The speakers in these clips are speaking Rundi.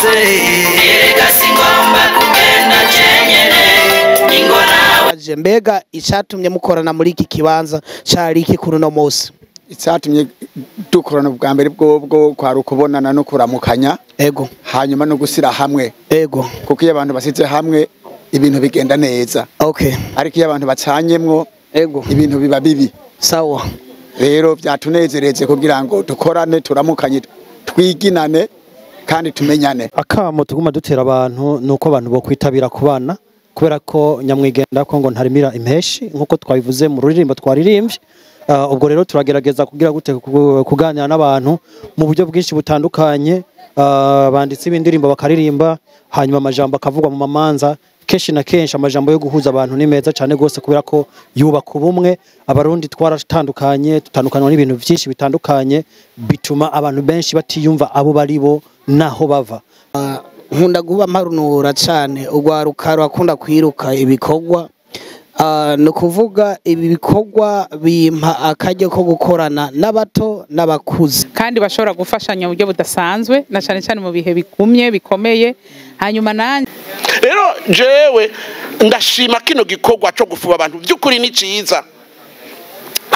bagutahuze. Erega singomba kugenda jenyene ingo nawe. Mbega icatumye mukorana muri iki kibanza cari iki kuri no munsi? Icatumye dukorana ubwa mbere bwo kwari ukubonana no kuramukanya. Ego. Hanyuma no gusira hamwe. Ego. Kuko iyo abantu basize hamwe ibintu bigenda neza. Okay. Ariko iyo abantu bacanyemwo, ego, ibintu biba bibi. Sawa. Rero byatunezereze kugira ngo dukorane, turamukanye, twiginane kandi tumenyane. Akamo tuguma dutera abantu nuko abantu bo kwitabira kubana, kubera ko nyamwigenda ko ngo ntarimira impeshi nkuko twabivuze mu ruririmbo twaririmbye. Ubwo rero turagerageza kugira gute kuganira n'abantu mu buryo bwinshi butandukanye. Banditse ibindirimbo bakaririmba, hanyuma amajambo akavugwa mu mamanza. Kenshi na kenshi amajambo yo guhuza abantu ni meza cyane gose, kubera ko yubaka ubumwe. Abarundi twaratandukanye, tutandukanywa n'ibintu byinshi bitandukanye, bituma abantu benshi batiyumva abo bari bo naho bava. Nkunda guba mparunura cyane urwaruka rurakunda kwiruka ibikorwa. No kuvuga ibi bikorwa bimpa akaryo ko gukorana n'abato n'abakuze, kandi bashobora gufashanya mu buryo budasanzwe na cyane cyane mu bihe bigumye bikomeye. Hanyuma nanje rero jewe ndashima kino gikorwa cyo gufuba abantu, byukuri ni ciza,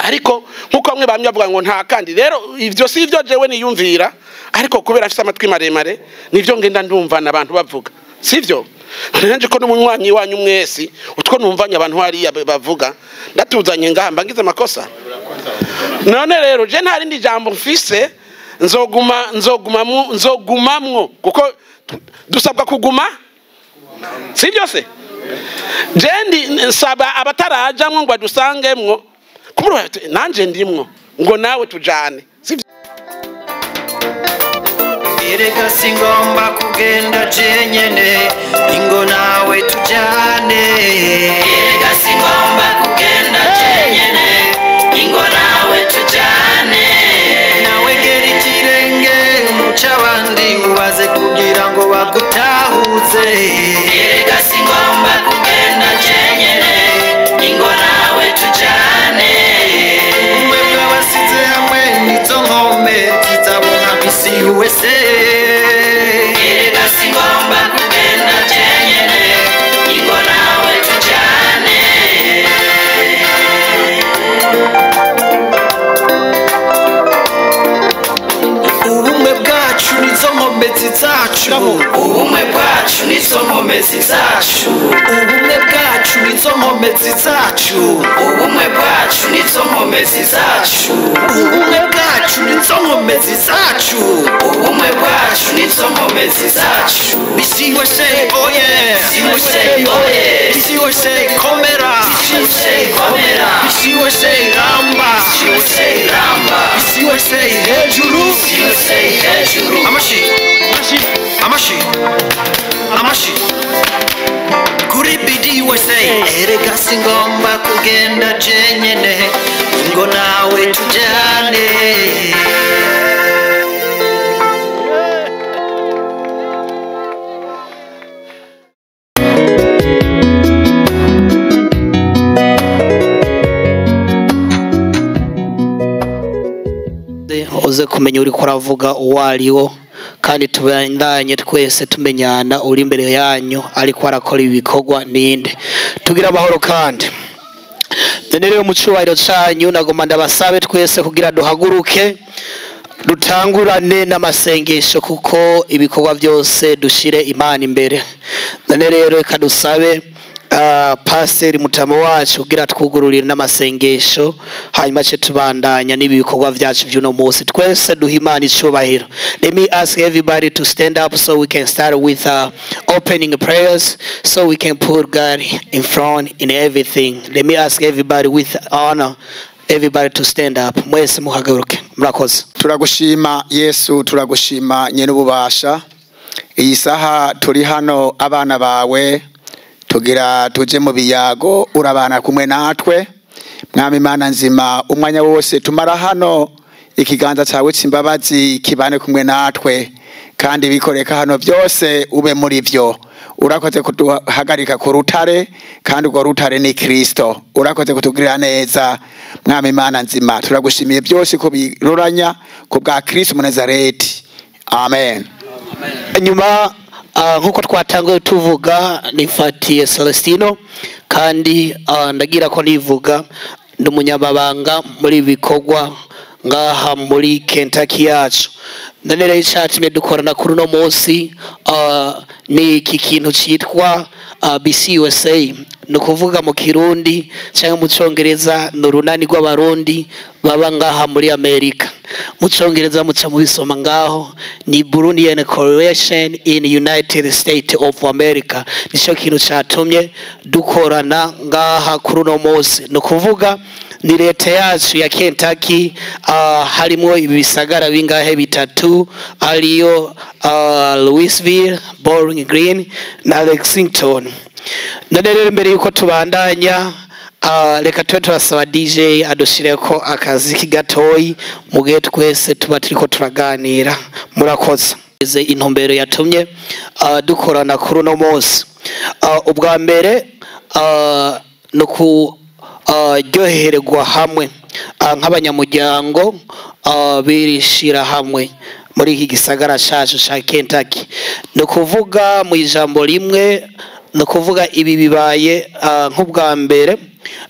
ariko nkuko bamwe bamye bavuga ngo nta kandi. Rero ivyo si ivyo jewe niyumvira, ariko kubera afise amatwi maremare nivyo ngenda ndumva abantu bavuga, sivyo? Nanje ko n'umunywanyi wanyu mwese utwo numvanye abantu hariya bavuga ndatuzanye ngamba ngize makosa. None rero je nta rindi jambo mfise, nzogumamwo kuko dusabwa kuguma, sivyo se? Je ndi nsaba abatarajamwo ngo adusangemwo, kumurwa nanje ndimwo ngo nawe tujane. Erega singomba kugenda jenyene ingo nawe tujane. Erega singomba kugenda jenyene ingo nawe tujane. Nawe gera ikirenge muca abandi ubaze kugira ngo bagutahuze. Erega singomba kugenda jenyene ingo nawe tujane. Umwe bw'abasize hamwe nizo nkombe zizabona isi USA. Erega singomba kugenda jenyene ingo nawe tujane. Ubumwe bwacu nizo nkomezi zacu. Ubumwe bwacu nizo nkomezi zacu. Ubumwe bwacu nizo nkomezi zacu. Ubumwe bwacu nizo nkomezi zacu. Ubumwe bwacu nizo nkomezi zacu. Ubumwe bwacu nizo nkomezi zacu. Isi USA oh yeah. Isi USA oh yeah. Isi USA komera. Isi USA komera. Isi USA ramba. Isi USA ramba. Isi USA hejuru. Isi USA hejuru. Amashi. Amashi. Amashi. Amashi. Kuri BD USA. Erega singomba kugenda jenyene ngo nawe tujane. Uze kumenya uri kuravuga uwo ariwo, kandi tubandanye twese tumenyana uri imbere yanyu ariko arakora ibikorwa ninde. Tugira amahoro. Kandi none rero mu cyubahiro cyanyu nagomba ndabasabe twese kugira duhaguruke dutangurane n'amasengesho, kuko ibikorwa byose dushire Imana imbere. None rero reka dusabe Pastor Mutama wacu kugira twugururire n'amasengesho, hanyuma ce tubandanya n'ibikorwa byacu by'uno munsi. Twese duha Imana icubahiro. Let me ask everybody to stand up so we can start with opening prayers, so we can put God in front in everything. Let me ask everybody with honor, everybody to stand up. Mwese muhaguruke. Murakoze. Turagushima Yesu, turagushima nyene ububasha. Iyi saha turi hano abana bawe tugira tuje mu biyago, urabana kumwe natwe. Mwami Imana nzima, umwanya wose tumara hano ikiganza cyawe c'imbabazi kibane kumwe natwe, kandi bikoreka hano byose ube muri byo. Urakoze kuduhagarika ku rutare, kandi urwo rutare ni Kristo. Urakoze kutugirira neza Mwami Imana nzima, turagushimiye byose ko biroranya ku bwa Kristo Munazareti. Amen. Nyuma Nkuko twatanguye tuvuga, nifatiye Celestino kandi ndagira ko nivuga ndi umunyamabanga muri bikorwa ngaha muri Kentucky yacu. None rero icatumye dukorana kuri uno munsi ni iki kintu citwa BCUSA, ni ukuvuga mu Kirundi cyangwa mu Congereza ni urunani rw'Abarundi baba ngaha muri Amerika. Mu Congereza muca mubisoma ngaho ni Burundian Coalition in United States of America. Nico kintu catumye dukorana ngaha kuri uno munsi. Ni ukuvuga ni leta yacu ya Kentucky, harimo ibisagara bingahe bitatu, ariyo Louisville, Bowling Green na Lexington. None rero mbere yuko tubandanya, reka tube turasaba DJ adushireko akaziki gatoyi mu gihe twese tuba turiko turaganira. Murakoze. Intumbero yatumye dukorana kuri uno munsi, ubwa mbere ni kuryohererwa hamwe nk'abanyamuryango birishira hamwe muri iki gisagara cacu ca Kentucky. Ni ukuvuga mu ijambo rimwe, ni ukuvuga ibi bibaye nk'ubwa mbere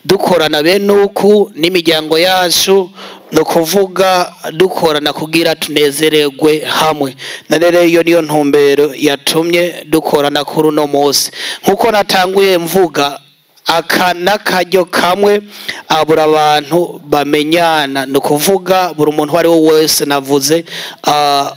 dukorana bene uku n'imiryango yacu, ni ukuvuga dukorana kugira tunezererwe hamwe. Na rero iyo niyo ntumbero yatumye dukorana kuri uno munsi. Nkuko natanguye mvuga, aka n'akaryo kamwe abura abantu bamenyana, ni ukuvuga buri muntu uwo ari we wese navuze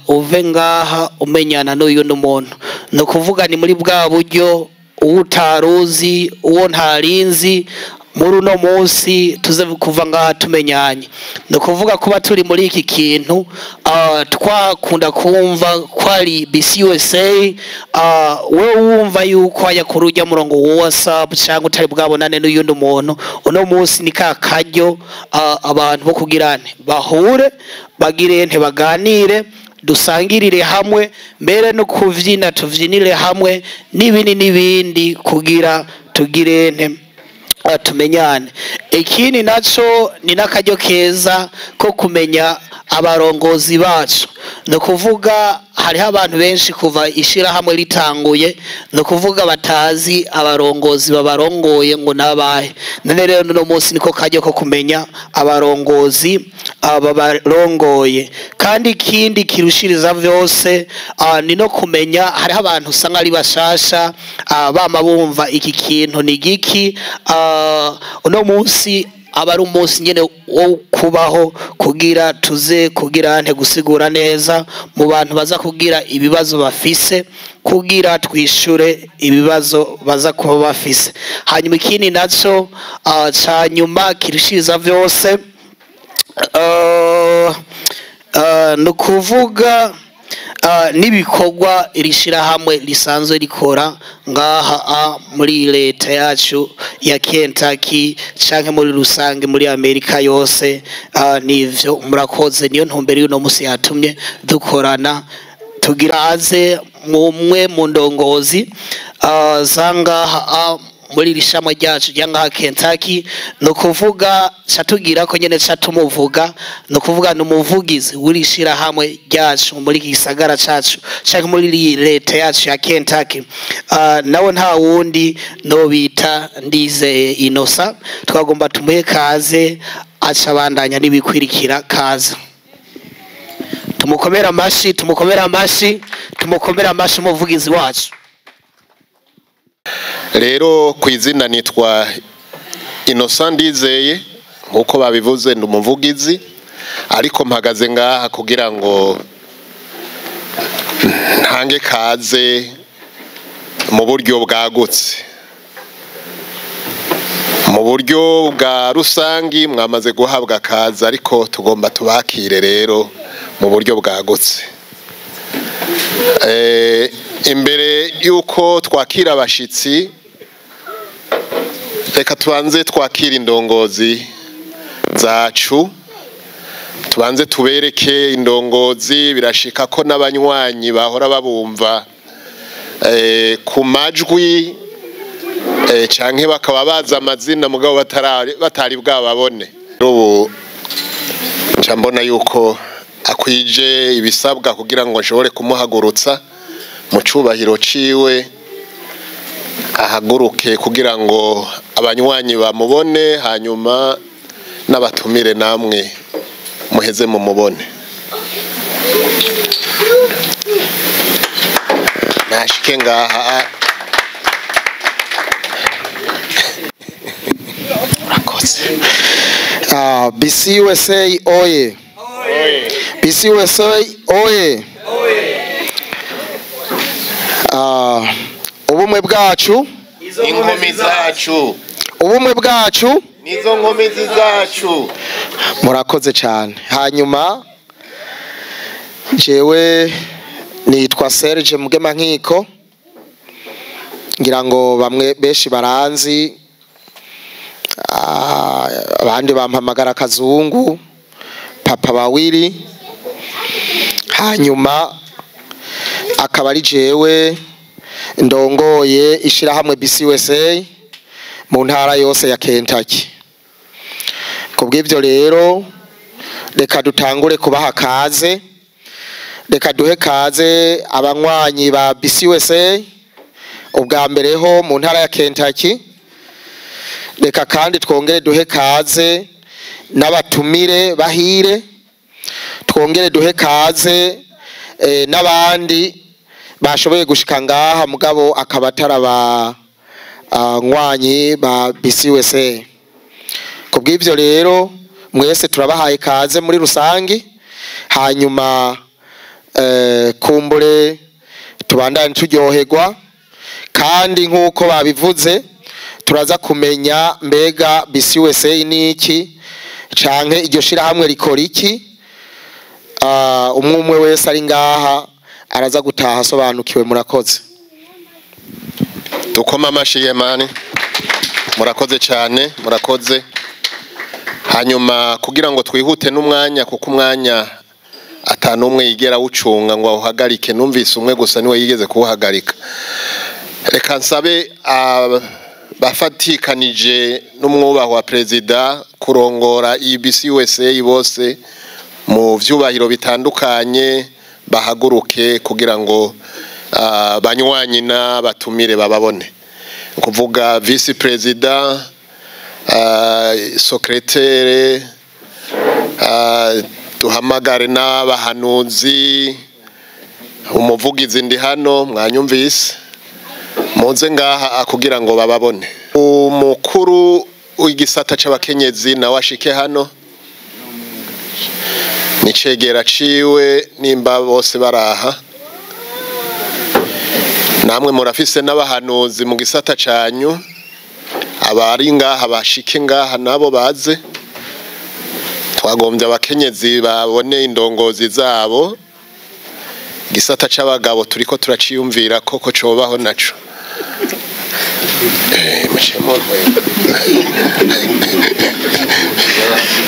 uve ngaha umenyana n'uyu muntu. Ni ukuvuga ni muri bwa buryo uwo utaruzi, uwo ntarinzi, muri uno munsi tuze kuva ngaha tumenyanye. Ni ukuvuga kuba turi muri iki kintu, twakunda kumva ko ari BCUSA, we wumva yuko aya kuri ujya murongo wa WhatsApp cyangwa utari bwabonane n'uyundi muntu, uno munsi ni ka karyo abantu bo kugirane bahure, bagire ntibaganire, dusangirire hamwe, mbere no kuvyina tuvyinire hamwe n'ibindi n'ibindi kugira tugire nte tumenyane. Ikindi naco ni n'akaryo keza ko kumenya abarongozi bacu. Ni ukuvuga hariho abantu benshi kuva ishirahamwe ritanguye, ni ukuvuga batazi abarongozi babarongoye ngo nabahe. None rero uno munsi niko karyo ko kumenya abarongozi babarongoye. Kandi ikindi kirushiriza vyose, ni no kumenya hariho abantu usanga ari bashasha, bama bumva iki kintu ni giki. Uno munsi aba ari umunsi nyene wo kubaho kugira tuze kugira nte gusigura neza mu bantu baza kugira ibibazo bafise, kugira twishure ibibazo baza kuba bafise. Hanyuma ikindi naco ca nyuma kirushiriza vyose, ni ukuvuga n'ibikorwa iri shirahamwe risanzwe rikora ngaha muri leta yacu ya Kentucky canke muri rusange muri Amerika yose. Nivyo, murakoze. Niyo ntumbero y'uno musi yatumye dukorana. Tugira aze mumwe mu ndongozi zangaha muri iri shami ryacu rya ngaha Kentucky, ni ukuvuga catugira ko nyene catumuvuga, ni ukuvuga ni umuvugizi w'iri shirahamwe ryacu muri iki gisagara cacu canke muri iyi leta yacu ya Kentucky. Nawe nta wundi no bita Ndizeye Innocent. Twagomba tumuhe kaze acabandanya n'ibikwirikira. Kaze, tumukomere amashi, tumukomere amashi, tumukomere amashi umuvugizi wacu. Rero ku izina nitwa Innocent Ndizeye, nkuko babivuze ndi umuvugizi, ariko mpagaze ngaha kugira ngo ntange kaze mu buryo bwagutse, mu buryo bwa rusangi. Mwamaze guhabwa kaze, ariko tugomba tubakire rero mu buryo bwagutse. Imbere y'uko twakira abashitsi, reka tubanze twakira indongozi zacu, tubanze tubereke indongozi. Birashika ko n'abanywanyi bahora babumva ku majwi canke bakaba bazi amazina mugabo batari bwababone. Ubu nca mbona yuko akwije ibisabwa kugira ngo nshobore kumuhagurutsa. mu cubahiro ciwe ahaguruke kugira ngo abanywanyi bamubone, hanyuma n'abatumire namwe muheze mumubone. Nashike ngaha. Urakoze. BCUSA oye. BCUSA oye. Ubumwe bwacu inkomi zacu, ubumwe bwacu nizo nkomezi zacu. Murakoze cyane. Hanyuma jewe nitwa Serge Mugemankiko, ngira ngo bamwe benshi baranzi, abandi bampamagara Kazungu, Papa Bawiri. Hanyuma akaba ari jewe ndongoye ishirahamwe BCUSA mu ntara yose ya Kentucky. Kubw'ivyo rero reka dutangure kubaha kaze, reka duhe kaze abanywanyi ba BCUSA ubwa mbere ho mu ntara ya Kentucky. Reka kandi twongere duhe kaze n'abatumire bahire, twongere duhe kaze n'abandi bashoboye gushika ngaha mugabo akaba ataraba nywanyi ba BCUSA. Kubw'ivyo rero mwese turabahaye kaze muri rusangi. Hanyuma kumbure tubandane turyoherwa, kandi nkuko babivuze turaza kumenya mbega BCUSA niki canke iryo shirahamwe rikora iki. Umwe umwe wese ari ngaha araza gutaha asobanukiwe. Murakoze. Dukoma amashi yemani. Murakoze cyane, murakoze. Hanyuma kugira ngo twihute n'umwanya, kuko umwanya atanu umwe yigera wucunga ngo awuhagarike, numvise umwe gusa niwe yigeze kuwuhagarika. Reka nsabe bafatikanije n'umwubahwa wa perezida kurongora BCUSA bose mu vyubahiro bitandukanye bahaguruke kugira ngo banywanyi n'abatumire bababone. Kuvuga vice president, secrétaire, duhamagare n'abahanuzi, umuvugizi ndi hano mwanyumvise, muze ngaha kugira ngo bababone. Umukuru w'igisata c'abakenyezi nawe ashike hano, nicegera ciwe nimba bose baraha. Namwe murafise n'abahanuzi mu gisata canyu, abari ngaha bashike ngaha nabo baze. Twagombye abakenyezi babone indongozi zabo. Gisata c'abagabo turiko turaciyumvira koko cobaho naco.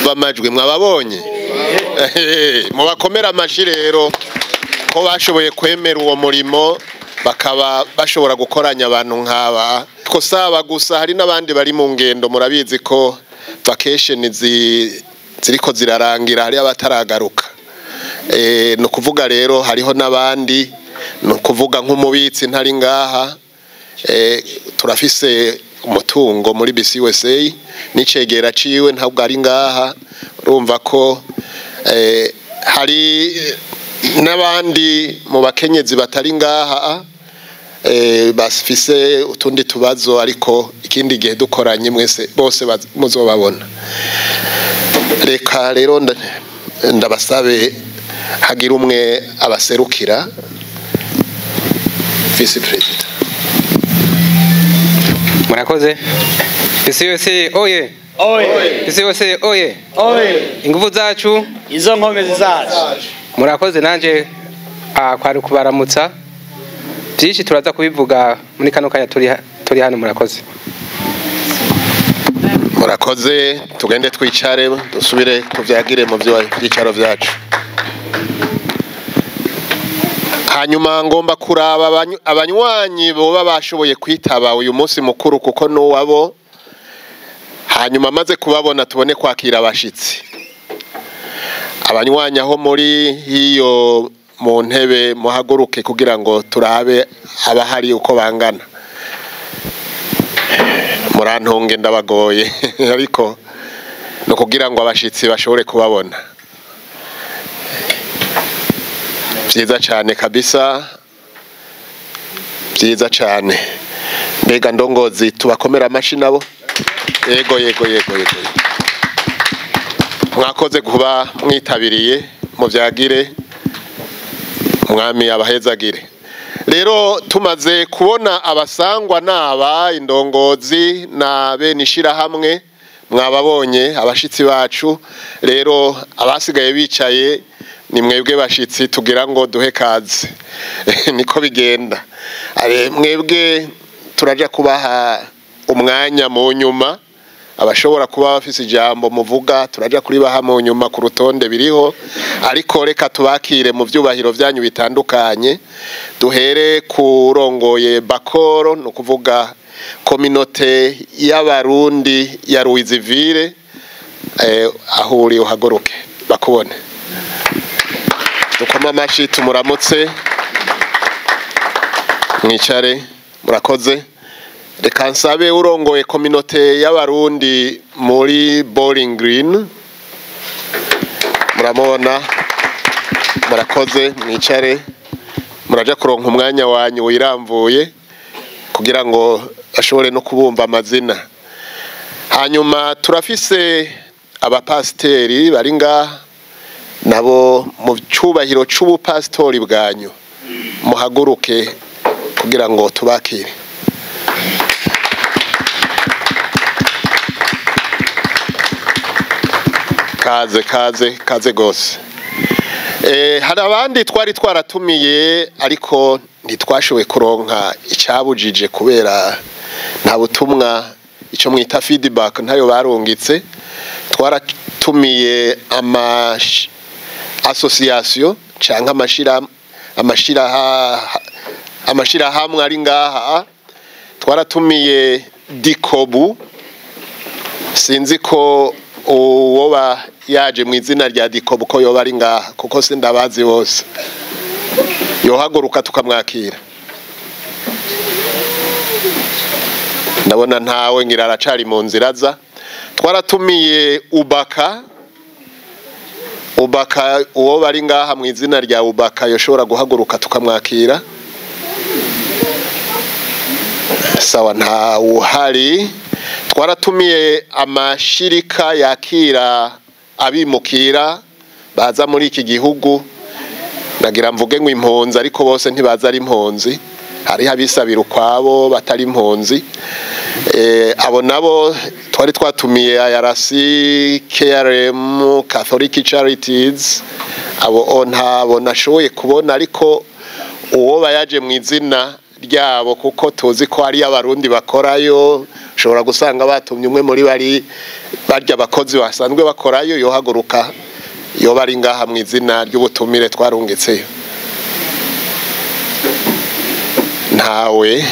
Bamajwi mwababonye, mubakomera amashi rero ko bashoboye kwemera uwo murimo, bakaba bashobora gukoranya abantu nk'aba. Ko saba gusa hari n'abandi bari mu ngendo, murabizi ko vacation ziriko zirarangira, hari abataragaruka. No kuvuga rero hariho n'abandi, no kuvuga nk'umubitsi ntari ngaha. Turafise umutungo muri BCUSA n'icegera ciwe ntabwo ari ngaha. Urumva ko hari n'abandi mu bakenyezi batari ngaha, bafise utundi tubazo, ariko ikindi gihe dukoranye mwese bose muzobabona. Reka rero ndabasabe hagira umwe abaserukira. Vice President. Murakoze. BCUSA oye. Oye. BCUSA oye. Oye. Inguvu zacu izo nkomezi zacu. Murakoze. Nanje kwari kubaramutsa, byinshi turaza kubivuga muri kano kanya turi hano. Murakoze. Murakoze. Tugende twicare dusubire tuvyagire mu byicaro vyacu. Hanyuma ngomba kuraba abanywanyi boba bashoboye kwitaba uyu munsi mukuru, kuko nuwabo. Hanyuma maze kubabona tubone kwakira abashitsi. Abanywanyi aho muri hiyo mu ntebe muhaguruke kugira ngo turabe abahari uko bangana. Murantunge ndabagoye ariko no kugira ngo abashitsi bashobore kubabona. Vyiza cane kabisa, vyiza cane. Mbega ndongozi tubakomera amashi nabo? Yego yego yego yego. Mwakoze kuba mwitabiriye, muvyagire, mwami abahezagire. Rero tumaze kubona abasangwa naba indongozi na bene ishirahamwe, mwababonye abashitsi bacu. Rero abasigaye bicaye ni mwebwe bashitsi tugira ngo duhe kaze. Niko bigenda. Mwebwe turaja kubaha umwanya mu nyuma, abashobora kuba bafise ijambo muvuga turaja kuribaha mu nyuma ku rutonde biriho, ariko reka tubakire mu vyubahiro vyanyu bitandukanye. Duhere kurongoye Bakoro, no kuvuga kominote y'abarundi ya Louisville, aho uri uhaguruke bakubone. Dukoma amashi tumuramutse, mwicare, murakoze. Reka nsabe urongoye kominote y'abarundi muri Bowling Green, muramubona, murakoze, mwicare, muraja kuronka umwanya wanyu wiramvuye kugira ngo ashobore no kubumva amazina. Hanyuma turafise abapasiteri bari ngaha nabo mu cyubahiro c'ubupasitori bwanyu muhaguruke kugira ngo tubakire. Kaze kaze kaze gose. Hari abandi twari twaratumiye ariko ntitwashoboye kuronka icabujije kubera nta butumwa, ico mwita feedback ntayo barungitse. Twaratumiye ama association canke amashira hamwe ari ngaha. Twaratumiye Dikobu, sinzi ko uwoba yaje mu izina rya Dikobu ko yoba ari ngaha kuko sindabazi bose. Yohaguruka tukamwakira. Ndabona ntawe, ngira aracari mu nzira aza. Twaratumiye Ubaka, Ubaka uwo bari ngaha mu izina rya Ubaka yoshobora guhaguruka tukamwakira. Sawa, nta uhari. Twaratumiye amashirika yakira abimukira baza muri iki gihugu, nagira mvuge ngo impunzi ariko bose ntibaza ari impunzi, hariho abisabira ukwabo batari impunzi. Abo nabo twari twatumiye IRC, KRM, Catholic Charities, abo ntabo nashoboye kubona, ariko uwo bayaje mu izina ryabo kuko tuzi ko ari abarundi bakorayo, ushobora gusanga batumye umwe muri bari barya abakozi basanzwe bakorayo, yohaguruka yoba ari ngaha mu izina ry'ubutumire twarungitseyo. Ntawe.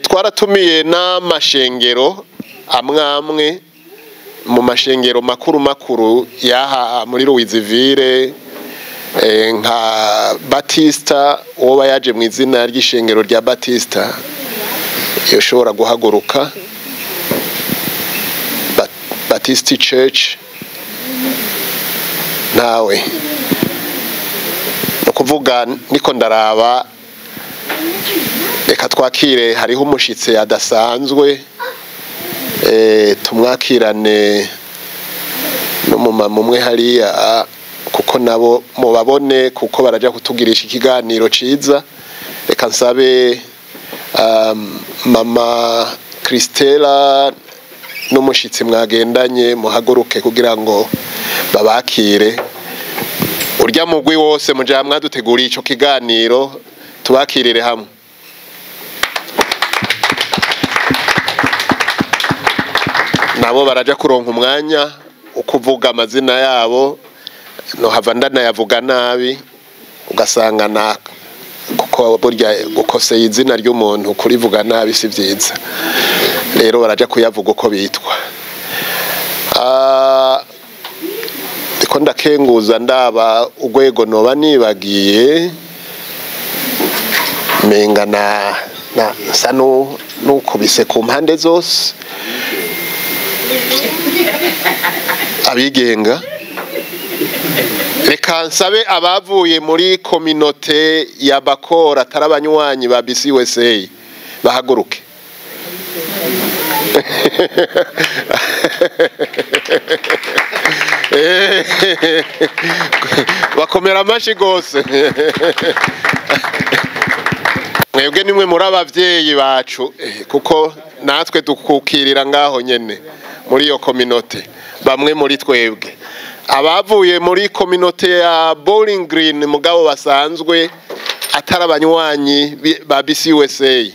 Twaratumiye n'amashengero amwe mu mashengero makuru makuru yaha muri Louisville, nka Batista, uwo yaje mu izina ry'ishengero rya Batista yoshobora guhaguruka. Batista Church, ntawe. No kuvuga niko ndaraba, reka twakire, hariho umushitsi adasanzwe, tumwakirane n'umumama umwe hariya kuko nabo mubabone, kuko baraja kutugirisha ikiganiro ciza. Reka nsabe mama Christella n'umushitsi mwagendanye muhaguruke kugira ngo babakire. Urya mugwi wose muja mwaduteguriye ico kiganiro, tubakirire hamwe. Nabo baraja kuronka umwanya ukuvuga amazina yabo, no hava ndanayavuga nabi ugasanga na kuko burya gukoseye izina ry'umuntu kurivuga nabi si vyiza. Rero baraja kuyavuga uko bitwa. Ndiko ndakenguza ndaba urwego noba nibagiye, menga na nsa nukubise ku mpande zose. Abigenga, reka nsabe abavuye muri kominote ya Bakora atari abanywanyi ba BCUSA bahaguruke. Bakomera amashi gose. Mwebwe nimwe muri abavyeyi bacu, kuko natwe dukukirira ngaho nyene muri iyo kominote. Bamwe muri twebwe abavuye muri kominote ya Bowling Green mugabo basanzwe atari abanywanyi ba BCUSA.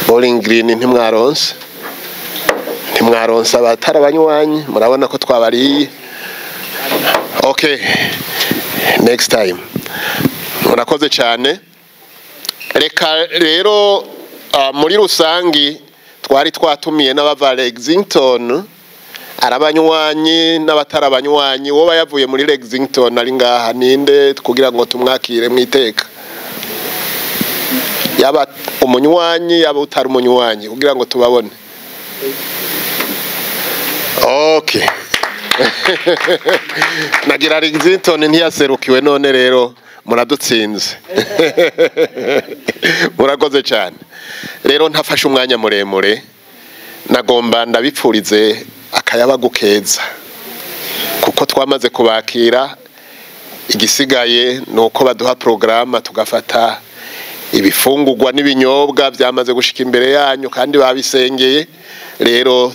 Bowling Green ntimwaronse abatari abanywanyi, murabona ko twabariye. Okay, next time. Murakoze cyane. Reka rero muri rusangi twari twatumiye n'abava Lexington, arabanywanyi n'abatari abanywanyi. Woba yavuye muri Lexington ari ngaha ninde kugira ngo tumwakire mwiteka? Yaba umunywanyi yaba utari umunywanyi kugira ngo tubabone. Okay. Nagira Lexington ntiyaserukiwe, none rero muradutsinze. Murakoze cyane. Rero ntafashe umwanya muremure, nagomba ndabipfurize akayabagu keza, kuko twamaze kubakira. Igisigaye nuko baduha programa tugafata ibifungurwa n'ibinyobwa byamaze gushika imbere yanyu kandi babisengeye. Rero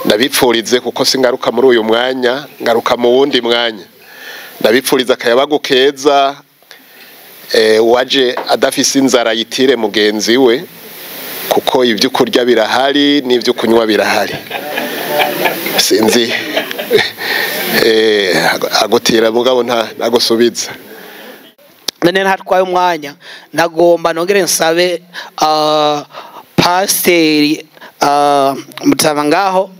ndabipfurize, kuko singaruka muri uyu mwanya, ngaruka mu wundi mwanya. Ndabipfuriza akayabagu keza. Waje adafise inzara yitire mugenzi we, kuko ibyo kurya birahari n'ibyo kunywa birahari. Sinzi agutira mugabo ntagusubiza. None ntatwaye umwanya, nagomba nongere nsabe pasiteri mutaba ngaho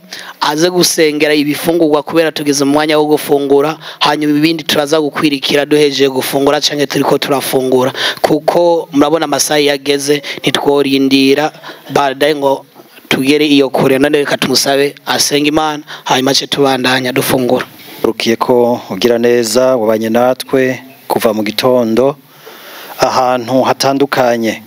aze gusengera ibifungurwa, kubera tugeze mu mwanya wo gufungura. Hanyuma ibindi turaza gukwirikira duhejeje gufungura canke turiko turafungura, kuko murabona amasaha yageze, ntitworindira baadaye ngo tugere iyo kure. None reka tumusabe asenga Imana, hanyuma ce tubandanya dufungura. Rukiye ko ugira neza wabanye natwe kuva mu gitondo ahantu hatandukanye.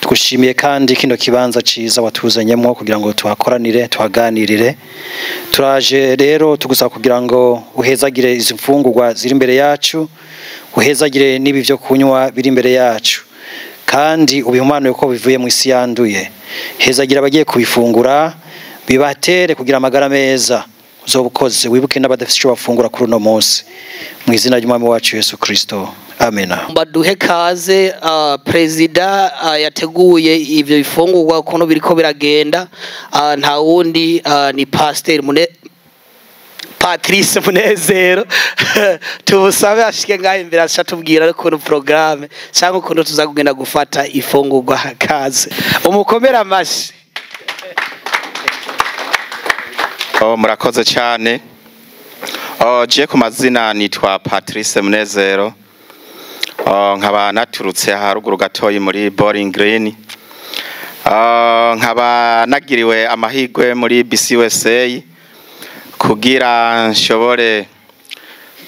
Tugushimiye kandi kino kibanza ciza watuzanyemo kugira ngo tuhakoranire, tuhaganirire. Turaje rero tugusaba kugira ngo uhezagire izi mfungurwa ziri imbere yacu, uhezagire n'ibi byo kunywa biri imbere yacu, kandi ubihumanuye ko bivuye mu isi yanduye. Hezagira abagiye kubifungura, bibatere kugira amagara meza. Uzobukoze wibuke n'abadafite ico bafungura kuri uno munsi, mu izina ry'Umwami wacu Yesu Kristo, amena. Baduhe kaze prezida yateguye ivyo bifungurwa ukuntu biriko biragenda. Nta wundi ni Pasteur Patrice Munezero. Tubusabe ashike ngaho imbere aca tubwira ukuntu programme cyangwa ukuntu tuza kugenda gufata ifungurwa. Kaze umukomera amashi. Murakoze cyane. Je ku mazina nitwa Patrice Munezero. Nkaba naturutse haruguru gatoyi muri Bowling Green. Nkaba nagiriwe amahirwe muri BCUSA kugira nshobore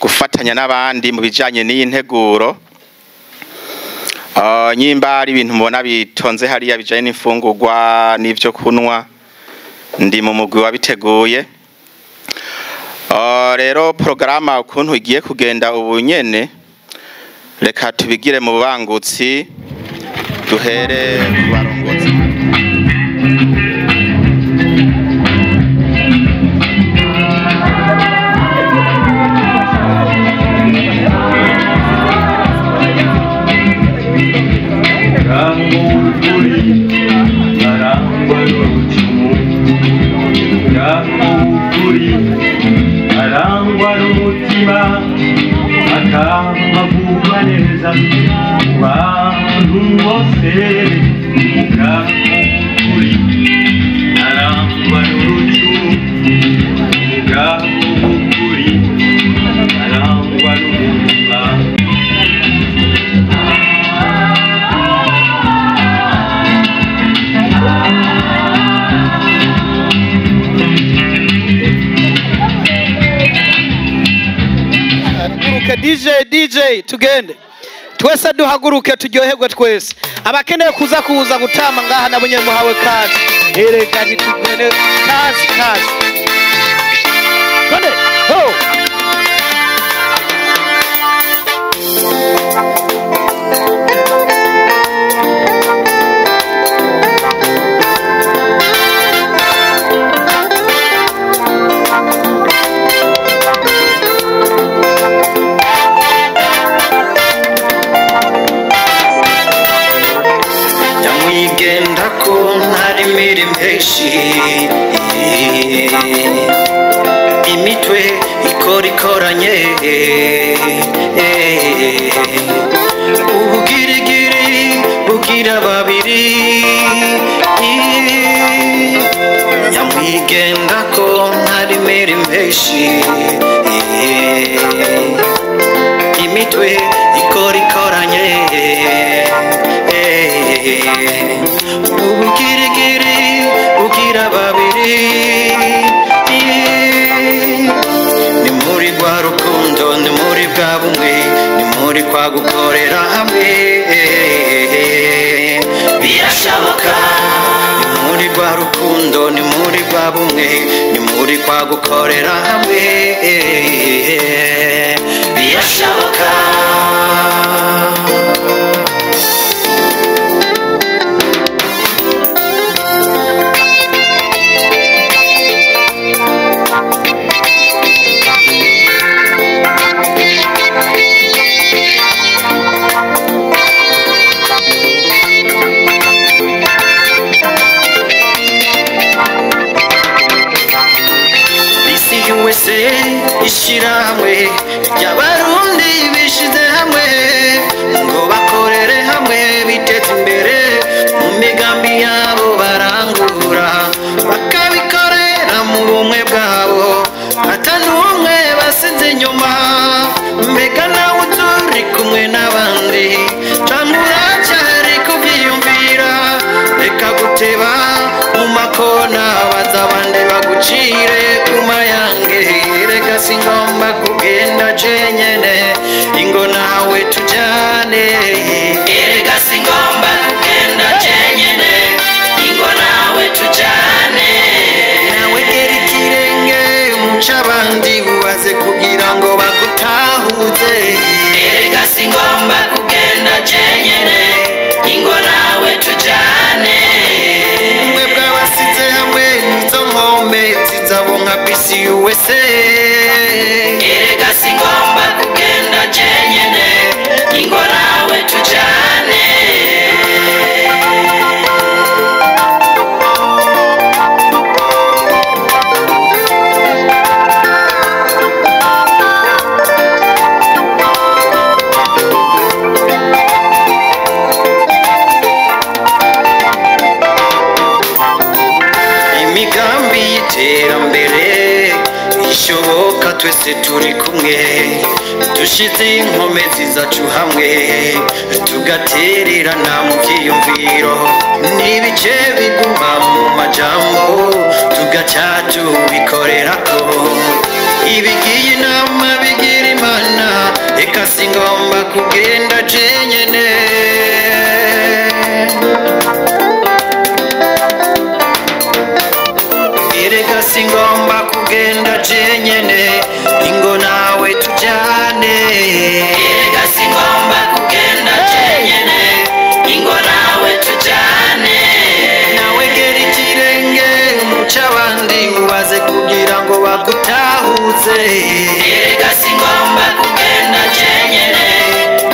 gufatanya n'abandi mu bijanye n'iyi nteguro. Nyimba ari ibintu mubona bitonze hariya bijanye n'imfungurwa n'ivyo kunywa, ndi mu mugwi wabiteguye. Rero programa ukuntu igiye kugenda ubu nyene, reka tubigire mu bangutsi, duhere ku barongozi. Duhaguruke DJ DJ tugende twese duhaguruke turyoherwe twese abakeneye kuza kuza gutama ngaha nabo nyene muhawe kazi ereka ntitugende kazi kazi Twende ho. Nyamwigenda ko ntarimira impeshi imitwe ikora ikoranye ubugirigiri bugira babiri nyamwigenda ko ntarimira impeshi imitwe ikora ikoranye ubugirigiri bugira babiri ni muri rwa rukundo ni muri bwa bumwe ni muri kwa gukorera hamwe birashoboka ni muri rwa rukundo ni muri bwa bumwe ni muri kwa gukorera hamwe birashoboka. Isi USA ishyirahamwe ry'abarundi bishize hamwe ngo bakorere hamwe biteze imbere mu migambi yabo barangura bakabikorera mu bumwe bwabo ata n'umwe basize inyuma mbega nawe turi kumwe n'abandi canke uracyari kubyiyumvira reka guteba mu makona baza abandi bagucire ku mayange reka singomba kugenda jenyene ingo nawe tujane erega singomba kugenda jenyene ingo nawe tujane nawe gera ikirenge muca abandi bubaze kugira ngo bagutahuze erega singomba kugenda jenyene ingo nawe tujane ubumwe bw'abasize hamwe nizo nkombe zizabo nka bisi USA erega singomba kugenda jenyene ingo nawe tujane. Imigambi y'iterambere ishoboka twese turi kumwe dushize inkomezi zacu hamwe tugatererana mu byiyumviro n'ibice biguma mu majambo tugaca tubikorerako ibigiye inama bigira imana reka singomba kugenda jenyene. Erega singomba kugenda jenyene ingo nawe tujane erega singomba kugenda jenyene ingo nawe tujane nawe gera ikirenge muca abandi ubaze kugira ngo bagutahuze erega singomba kugenda jenyene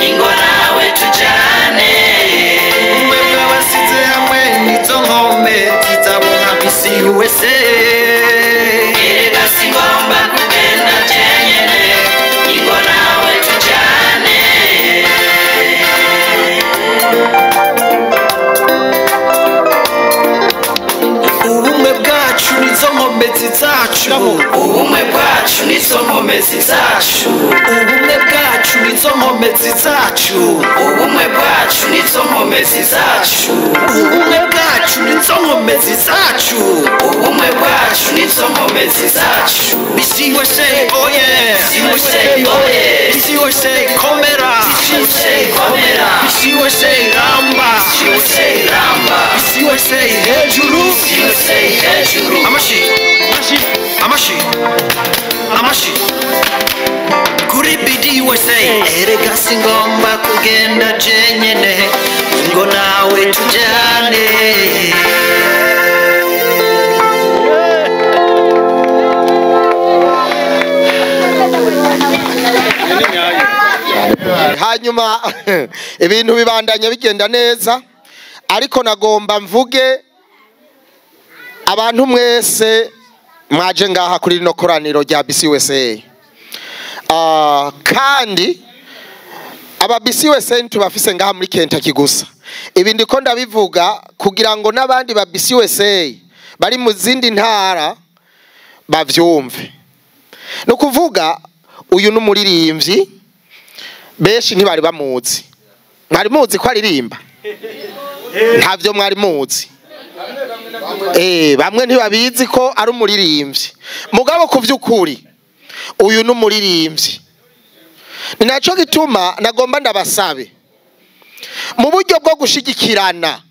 ingo nawe tujane ubumwe bw'abasize hamwe nizo nkombe zizabo nka bisi USA erega singomba kugenda jenyene ingo nawe tujane. Ubumwe bwacu nizo nkomezi zacu ubumwe bwacu nizo nkomezi zacu ubumwe bwacu nizo nkomezi zacu ubumwe bwacu nizo nkomezi zacu ubumwe bwacu nizo nkomezi zacu ubumwe bwacu nizo nkomezi zacu. Bisi USA oh yeah, Bisi USA oh yeah, Bisi USA komera, BC USA komera, BC USA ramba, BC USA ramba, BC USA hejuru, BC USA hejuru. Amashi, amashi, amashi, amashi. Kuri BD USA erega singomba kugenda jenyene ngo nawe tujane. Hanyuma ibintu bibandanya bigenda neza, ariko nagomba mvuge abantu mwese mwaje ngaha kuri rino koraniro rya BC USA. Kandi aba BC USA ntibafise ngaha muri Kentucky gusa. Ibi ndiko ndabivuga kugira ngo n'abandi ba BC USA bari mu zindi ntara bavyumve. No kuvuga uyu n'umuririmbyi benshi ntibari bamuzi. Mwari muzi ko aririmba? Ntavyo mwari muzi. Bamwe ntibabizi ko ari umuririmbyi. Mugabo kuvyukuri uyu n'umuririmbyi. Ni naco gituma nagomba ndabasabe mu buryo bwo gushigikirana,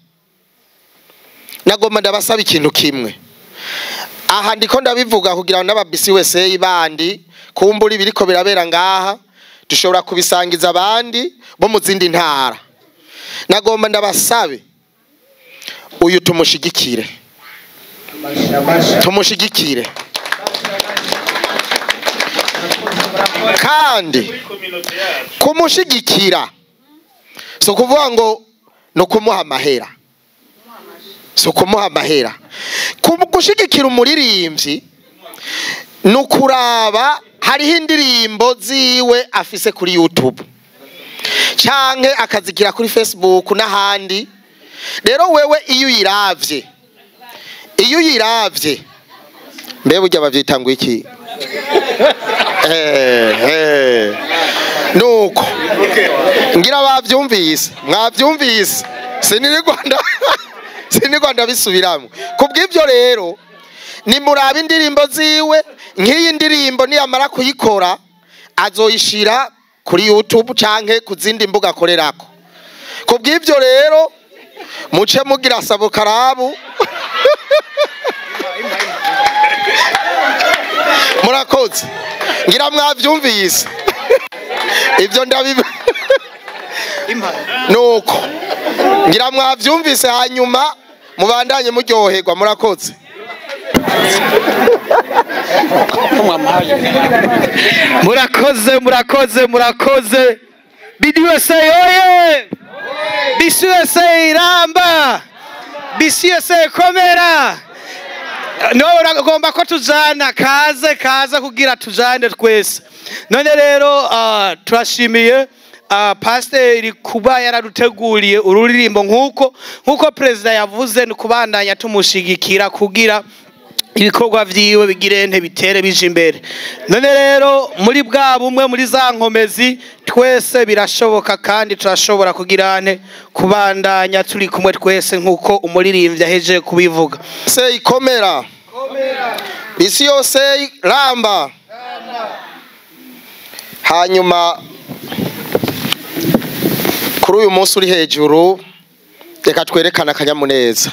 nagomba ndabasaba ikintu kimwe. Aha ndiko ndabivuga kugira ngo n'aba BC USA bandi kumbura ibiriko birabera ngaha dushobora kubisangiza abandi bo mu zindi ntara. Nagomba ndabasabe uyu tumushigikire, tumushigikire. Kandi kumushigikira so kuvuga ngo no kumuha amahera, so kumuha amahera. Kumushigikira umuririmbyi nukuraba hariho indirimbo ziwe afise kuri YouTube canke akazigira kuri Facebook n'ahandi. Rero wewe iyo uyiravye, iyo uyiravye mbe burya bavyita ngo iki? Nuko ngira bavyumvise, mwavyumvise, sinirwa ndabisubiramwo. Kubw'ivyo rero nimuraba indirimbo ziwe, nk'iyi ndirimbo niyamara kuyikora azoyishira kuri YouTube canke ku zindi mbuga akorerako. Kubw'ivyo rero muce mugira sabukarabu. Murakoze, ngira mwavyumvise ivyo ndabiba. Nuko ngira mwavyumvise, hanyuma mubandanye muryoherwa. Murakoze. Murakoze, murakoze, murakoze. BD USA oye! BC USA ramba! BC USA komera! No uragomba ko tujana, kaze kaze kugira tujane twese. None rero turashimiye pasiteri kuba yaraduteguriye ururirimbo nkuko perezida yavuze, ni kubandanya tumushigikira kugira ibikorwa vyiwe bigirente bitere bije imbere. None rero muri bwa bumwe muri za nkomezi twese birashoboka kandi turashobora kugirane kubandanya turi kumwe twese nkuko umuririmbyi aheje kubivuga. Se ikomera, isi yose ramba. Hanyuma kuri uyu munsi uri hejuru reka twerekana akanyamuneza.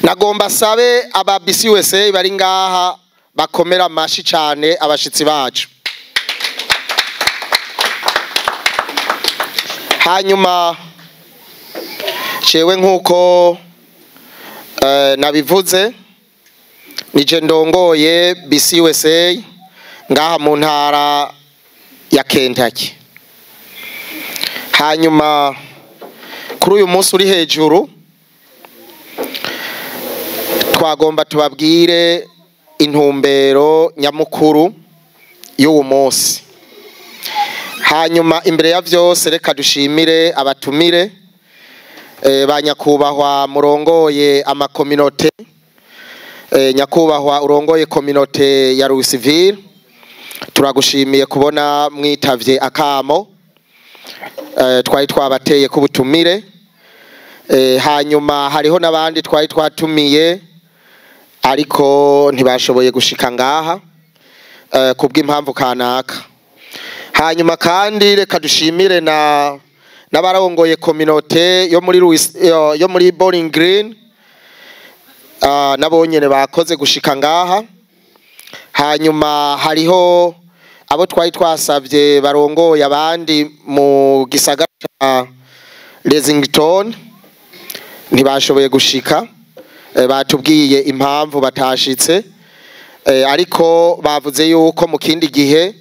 Nagomba sabe aba BC USA bari ngaha bakomera amashi cyane abashitsi bacu. Hanyuma cewe nkuko nabivuze nije ndongoye BC USA ngaha mu ntara ya Kentucky. Hanyuma kuri uyu munsi uri hejuru twagomba tubabwire intumbero nyamukuru y'uwo munsi. Hanyuma imbere ya vyose reka dushimire abatumire ba nyakubahwa murongoye amakominote, nyakubahwa urongoye kominote ya Louisville, turagushimiye kubona mwitavye akamo twari twabateye kubutumire. Hanyuma hariho nabandi twari twatumiye ariko ntibashoboye gushika ngaha kubw'impamvu kanaka. Hanyuma kandi reka dushimire na n'abarongoye communauté yo muri Louis, yo muri Bowling Green, nabo nyene bakoze gushika ngaha. Hanyuma hariho abo twari twasavye barongoye abandi mu gisagara ca Lexington ntibashoboye gushika, batubwiye impamvu batashitse, ariko bavuze yuko mu kindi gihe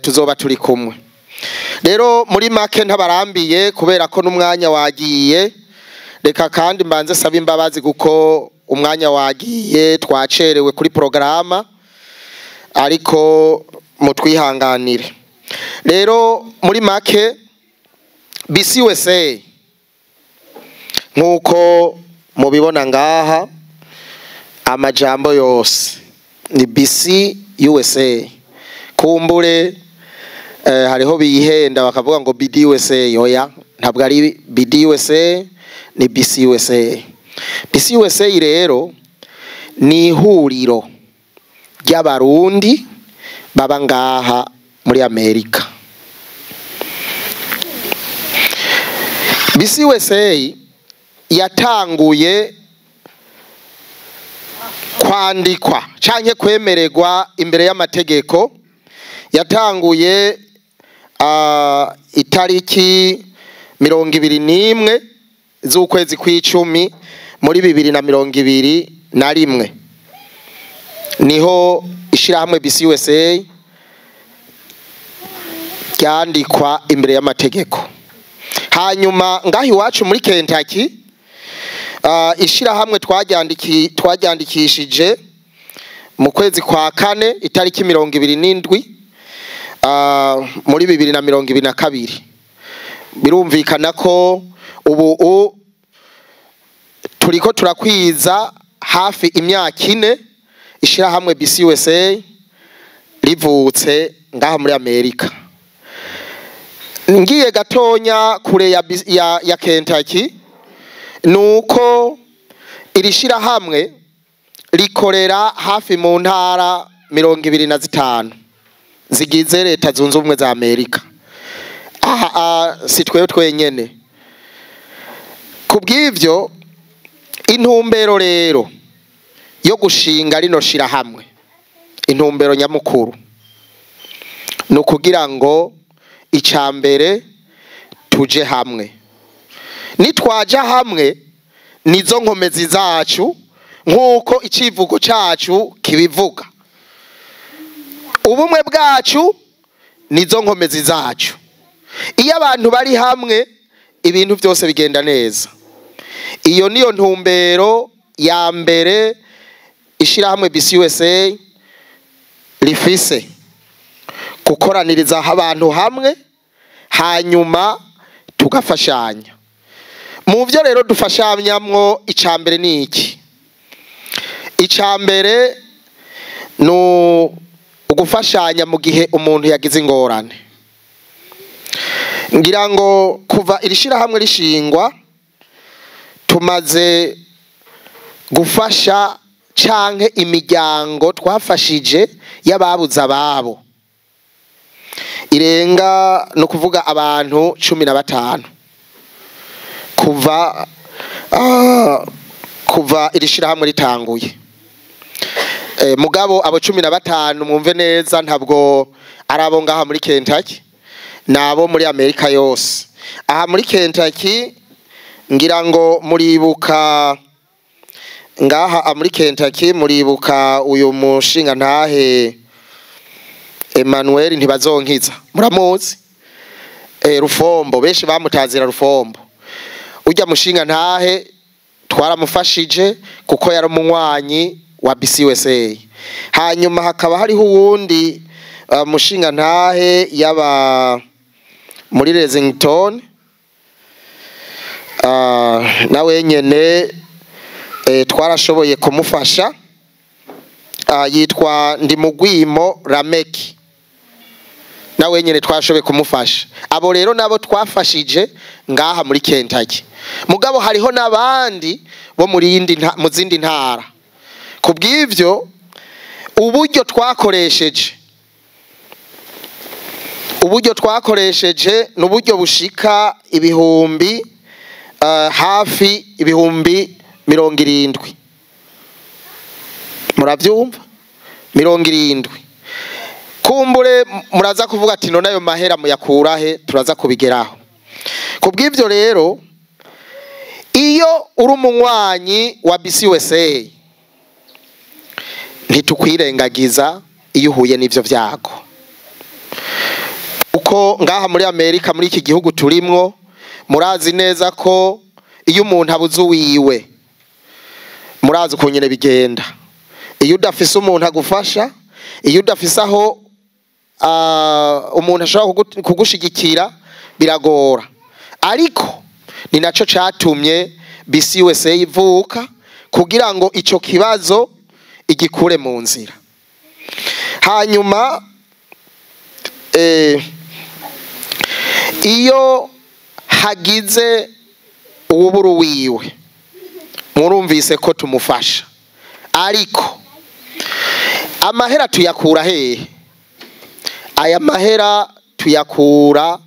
tuzoba turi kumwe. Rero muri make ntabarambiye kubera ko n'umwanya wagiye, reka kandi mbanze saba imbabazi kuko umwanya wagiye, twacerewe kuri programa, ariko mutwihanganire. Rero muri make BCUSA nkuko mubibona ngaha amajambo yose ni BCUSA. Kumbure hariho bihenda bakavuga ngo BDUSA, oya ntabwo ari BDUSA, ni BCUSA. BCUSA rero ni ihuriro ry'abarundi baba ngaha muri Amerika. BCUSA yatanguye kwandikwa canke kwemererwa imbere y'amategeko, yatanguye itariki 21 z'ukwezi kw'icumi muri 2021, niho ishirahamwe BCUSA ryandikwa imbere y'amategeko. Hanyuma ngaho iwacu muri Kentucky ishirahamwe twaryandikishije mu kwezi kwa kane itariki 27 muri 2022. Birumvikana ko ubu turiko turakwiza hafi imyaka 4 ishirahamwe BCUSA rivutse ngaha muri Amerika. Ngiye gatonya kure ya Kentucky, nuko iri shirahamwe rikorera hafi mu ntara 25 zigize leta zunze ubumwe za Amerika. Aha si twewe twenyene. Kubw'ivyo intumbero rero yo gushinga rino shirahamwe, intumbero nyamukuru ni ukugira ngo icambere tuje hamwe. Nitwaja hamwe nizo nkomezi zacu nkuko icivugo cacu kibivuga. Ubumwe bwacu nizo nkomezi zacu. Iyo abantu bari hamwe ibintu byose bigenda neza. Iyo niyo ntumbero ya mbere ishirahamwe BCUSA rifise, gukoraniriza abantu hamwe hanyuma tugafashanya. Mu byo rero dufashanyamwo icambere ni iki? Icambere ni ugufashanya mu gihe umuntu yagize ingorane. Ngira ngo kuva iri shirahamwe rishingwa tumaze gufasha canke imiryango twafashije y'ababuze ababo irenga no kuvuga abantu 15 kuva iri shirahamwe ritanguye. Mugabo abo 15 mwumve neza ntabwo ari abo ngaha muri Kentucky, nabo muri Amerika yose. Aha muri Kentucky ngira ngo muribuka, ngaha muri Kentucky muribuka uyu mushinga ntahe Emmanuel Ntibazonkiza, muramuzi? Rufombo, benshi bamutazira Rufombo. Ujya mushinga ntahe twaramufashije kuko yari umunywanyi wa BCUSA. Hanyuma hakaba hariho uwundi mushinga ntahe yaba muri Lexington, nawe nyene twarashoboye kumufasha, yitwa Ndimugwimo Rameki, nawe nyene twashoboye kumufasha. Abo rero nabo twafashije ngaha muri Kentucky. Mugabo hariho nabandi bo muri mu zindi ntara. Kubw'ivyo uburyo twakoresheje, Uburyo twakoresheje n'uburyo bushika ibihumbi hafi 70,000. Muravyumva? 70. Kumbure muraza kuvuga ati none ayo mahera muyakura he? Turaza kubigeraho. Kubw'ivyo rero, iyo uri umunywanyi wa BCUSA ntitukwirengagiza iyo uhuye n'ivyo vyago. Uko ngaha muri Amerika, muri iki gihugu turimwo, murazi neza ko iyo umuntu abuze uwiwe, murazi ukuntu nyene bigenda. Iyo udafise umuntu agufasha, iyo udafise aho umuntu ashobora kugushigikira, biragora. Ariko ni naco catumye BCUSA ivuka, kugira ngo ico kibazo igikure mu nzira. Hanyuma iyo hagize uwuburu wiwe, murumvise ko tumufasha. Ariko amahera tuyakura hehe? Aya mahera tuyakura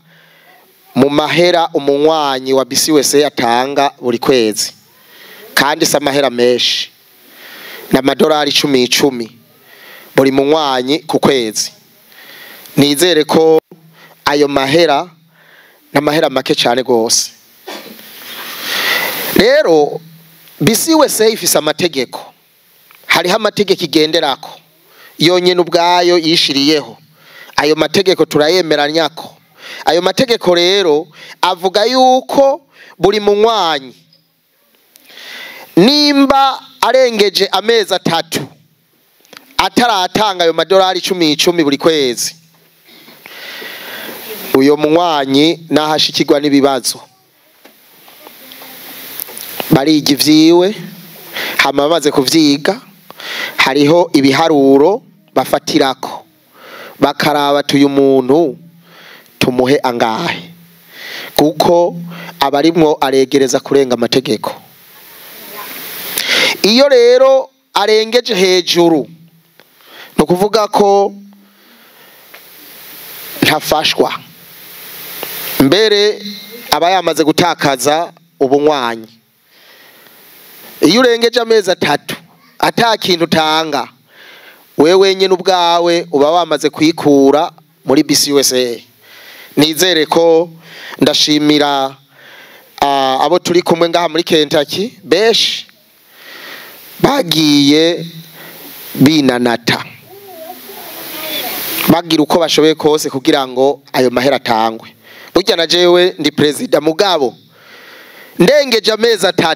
mu mahera umunywanyi wa BCUSA atanga buri kwezi, kandi si amahera menshi, ni amadolari 10 10 buri munywanyi ku kwezi. Nizere ko ayo mahera n'amahera make cyane gose. Rero BCUSA ifise amategeko, hariho amategeko igenderako yonyene ubwayo yishiriyeho. Ayo mategeko turayemeranyako. Ayo mategeko rero avuga yuko buri munywanyi nimba arengeje amezi 3 ataratanga ayo madolari 10 10 buri kwezi, uyo munywanyi nahashikirwa n'ibibazo bariga ivyiwe, hama bamaze kuvyiga hariho ibiharuro bafatirako, bakaraba tuyu muntu tumuhe angahe, kuko abarimwo aregereza kurenga amategeko. Iyo rero arengeje hejuru, no kuvuga ko ntafashwa, mbere aba yamaze gutakaza ubunywanyi. Iyo urengeje amezi 3 ata kintu utanga, wewe nyene ubwawe uba wamaze kwikura muri BCUSA. Nizere ko ndashimira abo turi kumwe ngaha muri Kentucky, benshi bagiye binanata, bagira uko bashoboye kose kugira ngo ayo mahera atangwe. Burya na jewe ndi president, mugabo ndengeje amezi 3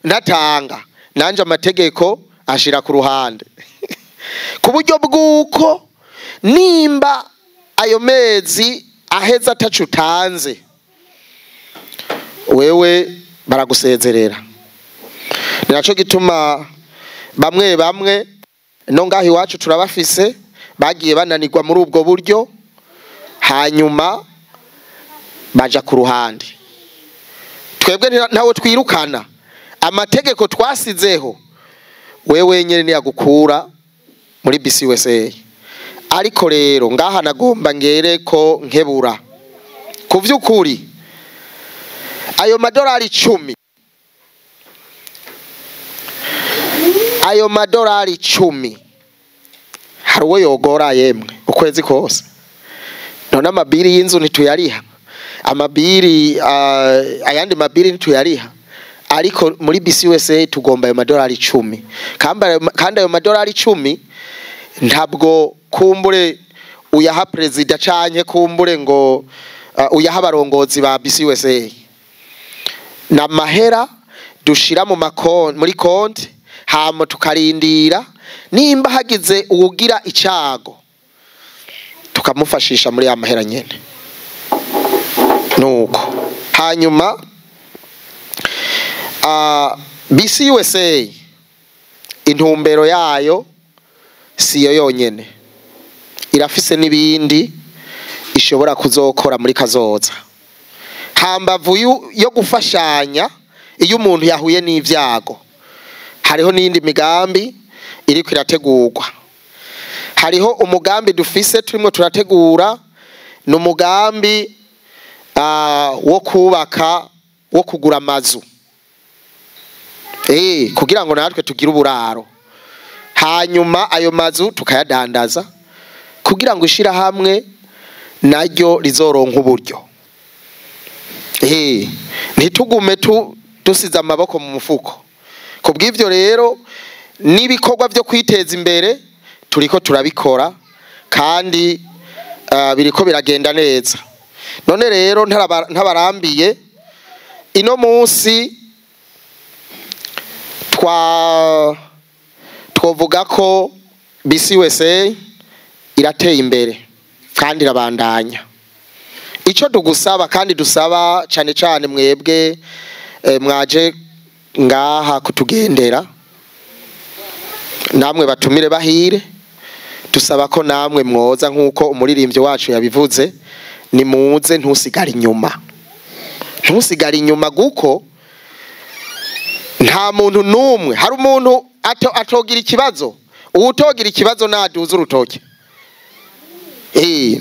ntatanga, nanje amategeko ashira ku ruhande. Ku buryo bw'uko nimba ayo mezi aheza atacutanze, wewe baragusezerera. Ni naco gituma bamwe bamwe no ngaho iwacu turabafise bagiye bananirwa muri ubwo buryo, hanyuma baja ku ruhande. Twebwe ntawe twirukana, amategeko twasizeho wewe nyene niyagukura muri BCUSA. Ariko rero ngaha nagomba ngere ko nkebura ku vy'ukuri, ayo madolari 10, ayo madolari 10 hari uwo yogora yemwe ukwezi kose. None amabiri y'inzu ntituyariha, amabiri ayandi mabiri ntituyariha, ariko muri BCUSA tugomba ayo madolari 10. Kandi ayo madolari 10 ntabwo kumbure uyaha president canke kumbure ngo uyaha abarongozi ba BCUSA. Na mahera dushira mu muri konti, hama tukarindira nimba hagize uwugira icago tukamufashisha muri ya mahera nyene. Nuko hanyuma BCUSA intumbero yayo siyo yonyene, irafise n'ibindi ishobora kuzokora muri kazoza. Hambavu yo gufashanya iyo umuntu yahuye n'ivyago, hariho n'indi migambi iriko irategurwa. Hariho umugambi dufise turimo turategura Ni umugambi wo kubaka, wo kugura amazu, kugira ngo natwe tugire uburaro, hanyuma ayo mazu tukayadandaza kugira ngo ishirahamwe naryo rizoronka uburyo, ntitugume dusize amaboko mu mufuko. Kubw'ivyo rero n'ibikorwa byo kwiteza imbere turiko turabikora kandi biriko biragenda neza. None rero ntabarambiye, ino munsi twovuga ko BCUSA irateye imbere kandi irabandanya. Ico tugusaba kandi dusaba cane cane mwebwe mwaje ngaha kutugendera, namwe batumire bahire, dusaba ko namwe mwoza nkuko umuririmbyi wacu yabivuze, ni muze ntusigare inyuma. Ntusigare inyuma guko nta muntu numwe, hari umuntu atogira ikibazo, uwutogira ikibazo naduza urutoki.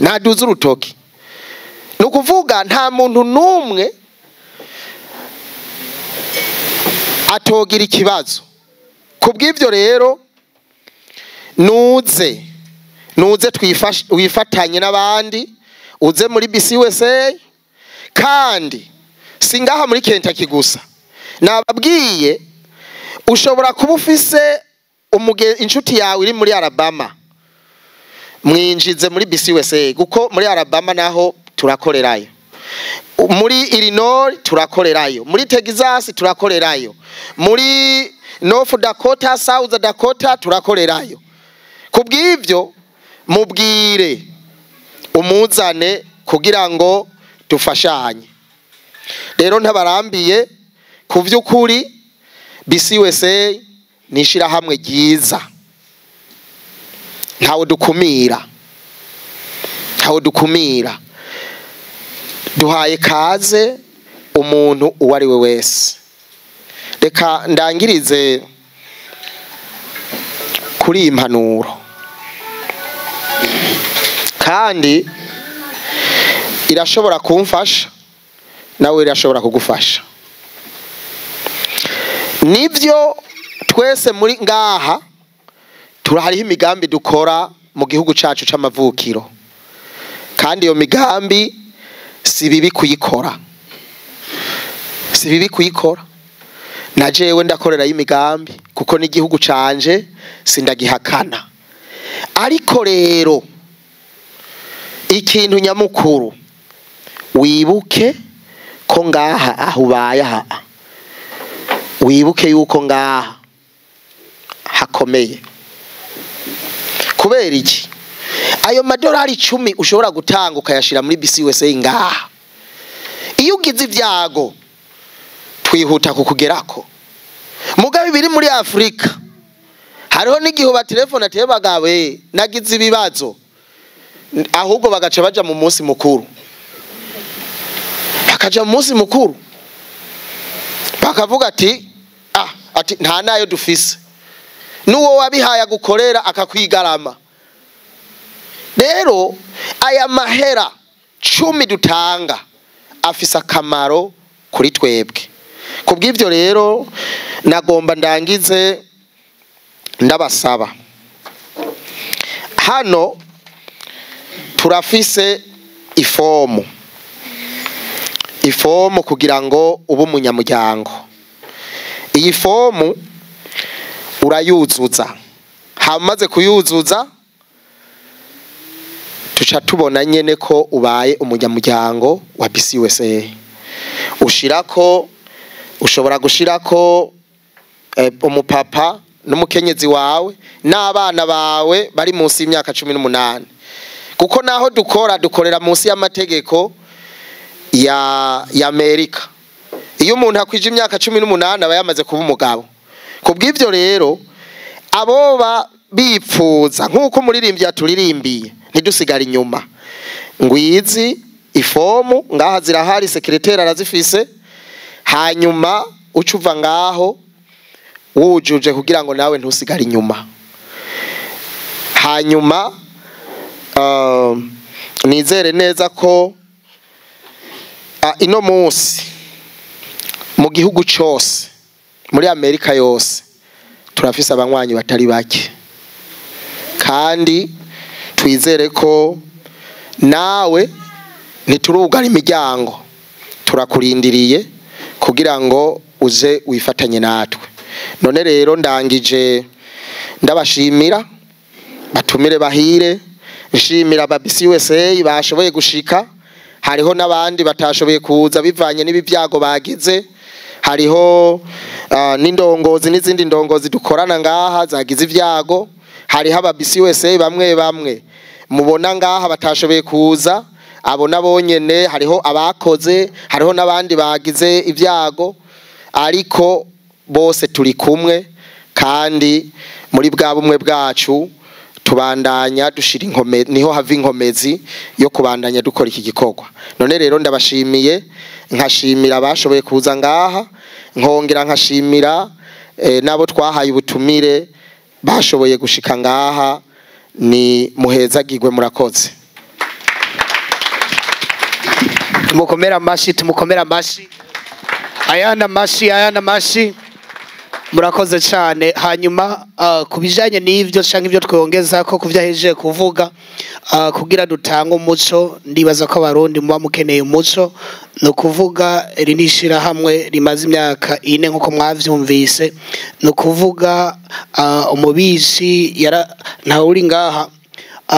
Naduza urutoki. Nukuvuga nta muntu numwe atogira ikibazo. Kubw'ivyo rero nuze wifatanye n'abandi, uze muri BCUSA, kandi singaha muri Kentucky gusa. Nababwiye ushobora kuba ufise inshuti yawe iri muri Alabama, mwinjize muri BCUSA, kuko muri Alabama naho turakorerayo, muri Illinois turakorerayo, muri Texas turakorerayo, muri North Dakota, South Dakota turakorerayo. Kubw'ivyo mubwire umuzane kugira ngo dufashanye. Rero ntabarambiye, ku vy'ukuri BCUSA ni ishirahamwe ryiza, ntawe dukumira, ntawe dukumira. Duhaye kaze umuntu uwo ari we wese. Reka ndangirize kuri iyi mpanuro, kandi irashobora kumfasha nawe irashobora kugufasha. Nivyo twese muri ngaha turahariho imigambi dukora mu gihugu cacu c'amavukiro, kandi iyo migambi si bibi kuyikora, si bibi kuyikora. Na jewe ndakorera imigambi kuko n'igihugu canje sindagihakana. Ariko rero ikintu nyamukuru wibuke ko ngaha aho ubaye aha, wibuke yuko ngaha hakomeye. Kubera iki? Ayo madolari 10 ushobora gutanga ukayashira muri BCUSA ngaha, iyo ugize ibyago twihuta kukugerako. Mugabe biri muri Afrika hariho n'igihe ba telefone ateye bagawe nagize ibibazo, ahubwo bagaca baja mu munsi mukuru, bakaja mu munsi mukuru bakavuga ati ati nta nayo dufise, nuwo wabihaye gukorera akakwigarama. Rero aya mahera 10 dutanga afise akamaro kuri twebwe. Kubw'ivyo rero nagomba ndangize ndabasaba, hano turafise ifomu kugira ngo ube umunyamuryango. Iyi fomu urayuzuza, hamaze kuyuzuza tuca tubona nyene ko ubaye umunyamuryango wa BCUSA. Ushirako, ushobora gushirako umupapa n'umukenyezi wawe n'abana bawe bari munsi y'imyaka 18, kuko naho dukora dukorera munsi y'amategeko ya Amerika. Iyo umuntu akwije imyaka 18 aba yamaze kuba umugabo. Kubw'ivyo rero aboba bipfuza nkuko umuririmbyi yaturirimbiye ntidusigare inyuma, ngwizi ifomu ngaha zirahari, sekretera arazifise, hanyuma ucuva ngaho wujuje kugira ngo nawe ntusigare inyuma. Hanyuma Nizere neza ko ino munsi mu gihugu cyose muri Amerika yose turafise abanywanyi batari bake, kandi twizere ko nawe ntiturugara imiryango, turakurindiriye kugira ngo uze wifatanye natwe. None rero ndangije ndabashimira batumire bahire, nshimira aba BCUSA bashoboye gushika, hariho n'abandi batashoboye kuza bivanye n'ibibyago bagize, hariho n'indongozi n'izindi ndongozi dukorana ngaha zagize ibyago, hariho aba BCUSA bamwe bamwe mubona ngaha batashoboye kuza, abo nabonyene hariho abakoze, hariho n'abandi bagize ibyago, ariko bose turi kumwe kandi muri bwa bumwe bwacu tubandanya dushira inkome, niho hava inkomezi yo kubandanya dukora iki gikorwa. None rero ndabashimiye, nkashimira abashoboye kuza ngaha, nkongera nkashimira nabo twahaye ubutumire bashoboye gushika ngaha. Ni muhezagirwe, murakoze. Tumukomera amashi, tumukomera amashi, ayana amashi, ayana amashi. Murakoze cyane. Hanyuma kubijanye n'ivyo canke ivyo twongeza ko kuvyahejeje kuvuga, kugira dutange umuco, ndibaza ko abarundi muba mukeneye umuco. No kuvuga iri ni ishirahamwe rimaze imyaka 4 nkuko mwavyumvise. No kuvuga umubisi ntawe uri ngaha.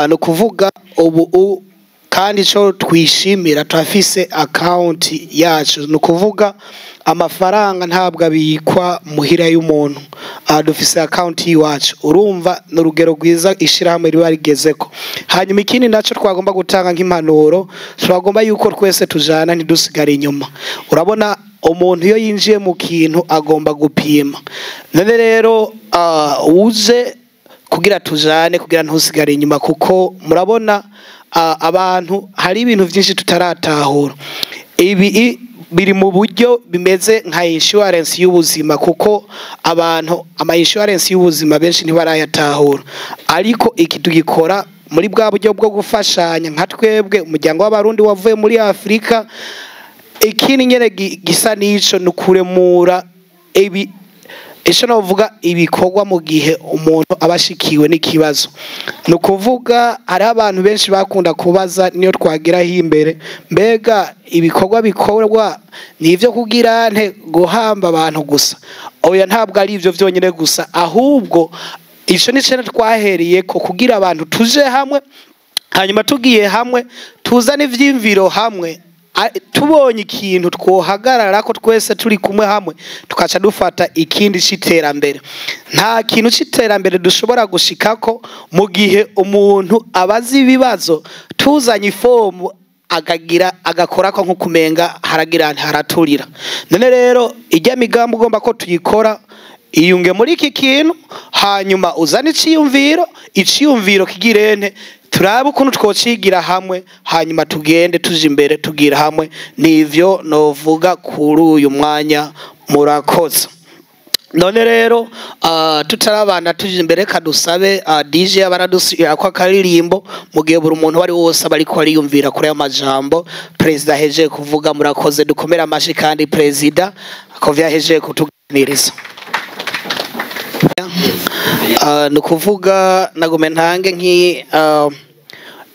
No kuvuga ubu kandi ico twishimira turafise account yacu. No kuvuga amafaranga ntabwo abikwa muhira y'umuntu, dufise account yiwacu. Urumva n'urugero rwiza ishirahamwe riba rigezeko. Hanyuma ikindi naco twagomba gutanga nk'impanuro, twagomba yuko twese tujana ntidusigare inyuma. Urabona umuntu iyo yinjiye mu kintu agomba gupima. None rero uze kugira tujane, kugira ntusigare inyuma, kuko murabona abantu hari ibintu byinshi tutaratahura. Ibi biri mu buryo bimeze nka insurance y'ubuzima, kuko abantu ama insurance y'ubuzima benshi ntibarayatahura, ariko iki tugikora muri bwa buryo bwo gufashanya nka twebwe umuryango w'abarundi wavuye muri Afrika. Ikindi nyene gisa nico nukuremura ibi ico novuga ibikorwa mu gihe umuntu abashikiwe n'ikibazo. Nukuvuga hari abantu benshi bakunda kubaza niyo twagiraho imbere, mbega ibikorwa bikorwa nivyo kugira nte guhamba abantu gusa? Oya, ntabwo ari ivyo vyonyene gusa, ahubwo ico ni cyo twahereye ko kugira abantu tuje hamwe, hanyuma tugiye hamwe tuzane ivyimviro hamwe, tubonye ikintu twohagarara ko twese turi kumwe hamwe, tukaca dufata ikindi c'iterambere. Nta kintu c'iterambere dushobora gushikako mu gihe umuntu abaza ibibazo, tuzanye ifomu akagira agakora ko nko kumenga haragira haraturira. None rero ijya migambi ugomba ko tuyikora, iyunge muri iki kintu, hanyuma uzane iciyumviro, iciyumviro kigirente turabe ukuntu twocigira hamwe, hanyuma tugende tuje imbere tugira hamwe. Nivyo novuga kuri uyu mwanya, murakoze. None rero tutarabana tuje imbere, kadusabe DJ abaradusira kwa karirimbo mu gihe buri muntu wari wose abari ko ariyumvira kuri ayo majambo president heje kuvuga. Murakoze, dukomera amashi kandi president ko vyaheje kutuganiriza. Nukuvuga nagome ntange nki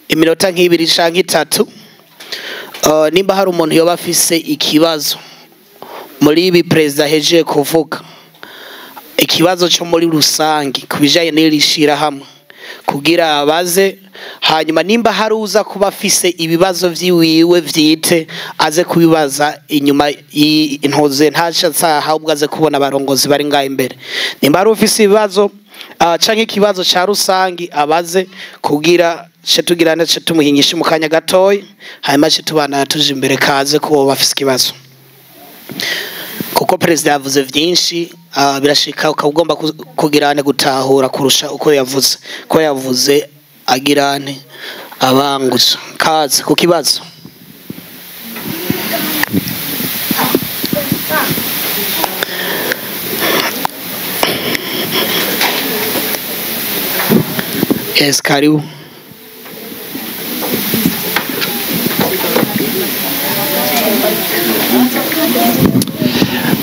iminota nk'ibiri canke itatu. Nimba hari umuntu yoba afise ikibazo muri ibi president heje kuvuga, ikibazo cyo muri rusangi kubijanye n'iri shirahamwe kugira abaze, hanyuma nimba hari uza kuba afise ibibazo vyiwiwe vyite aze kubibaza inyuma y'intoze, ntaca saha ubwo aze kubona abarongozi bari ngaha imbere. Nimba hari ufise ibibazo canke ikibazo ca rusangi abaze kugira ce tugirane ce tumuhingisha mu kanya gatoyi, hanyuma ce tubana tuje imbere kaze kubo bafise ikibazo. Kuko president yavuze vyinshi, birashika ukagomba kugirane gutahura kurusha uko yavuze, ko yavuze agirane abanguza. Kaze ku kibazo. Yes, karibu.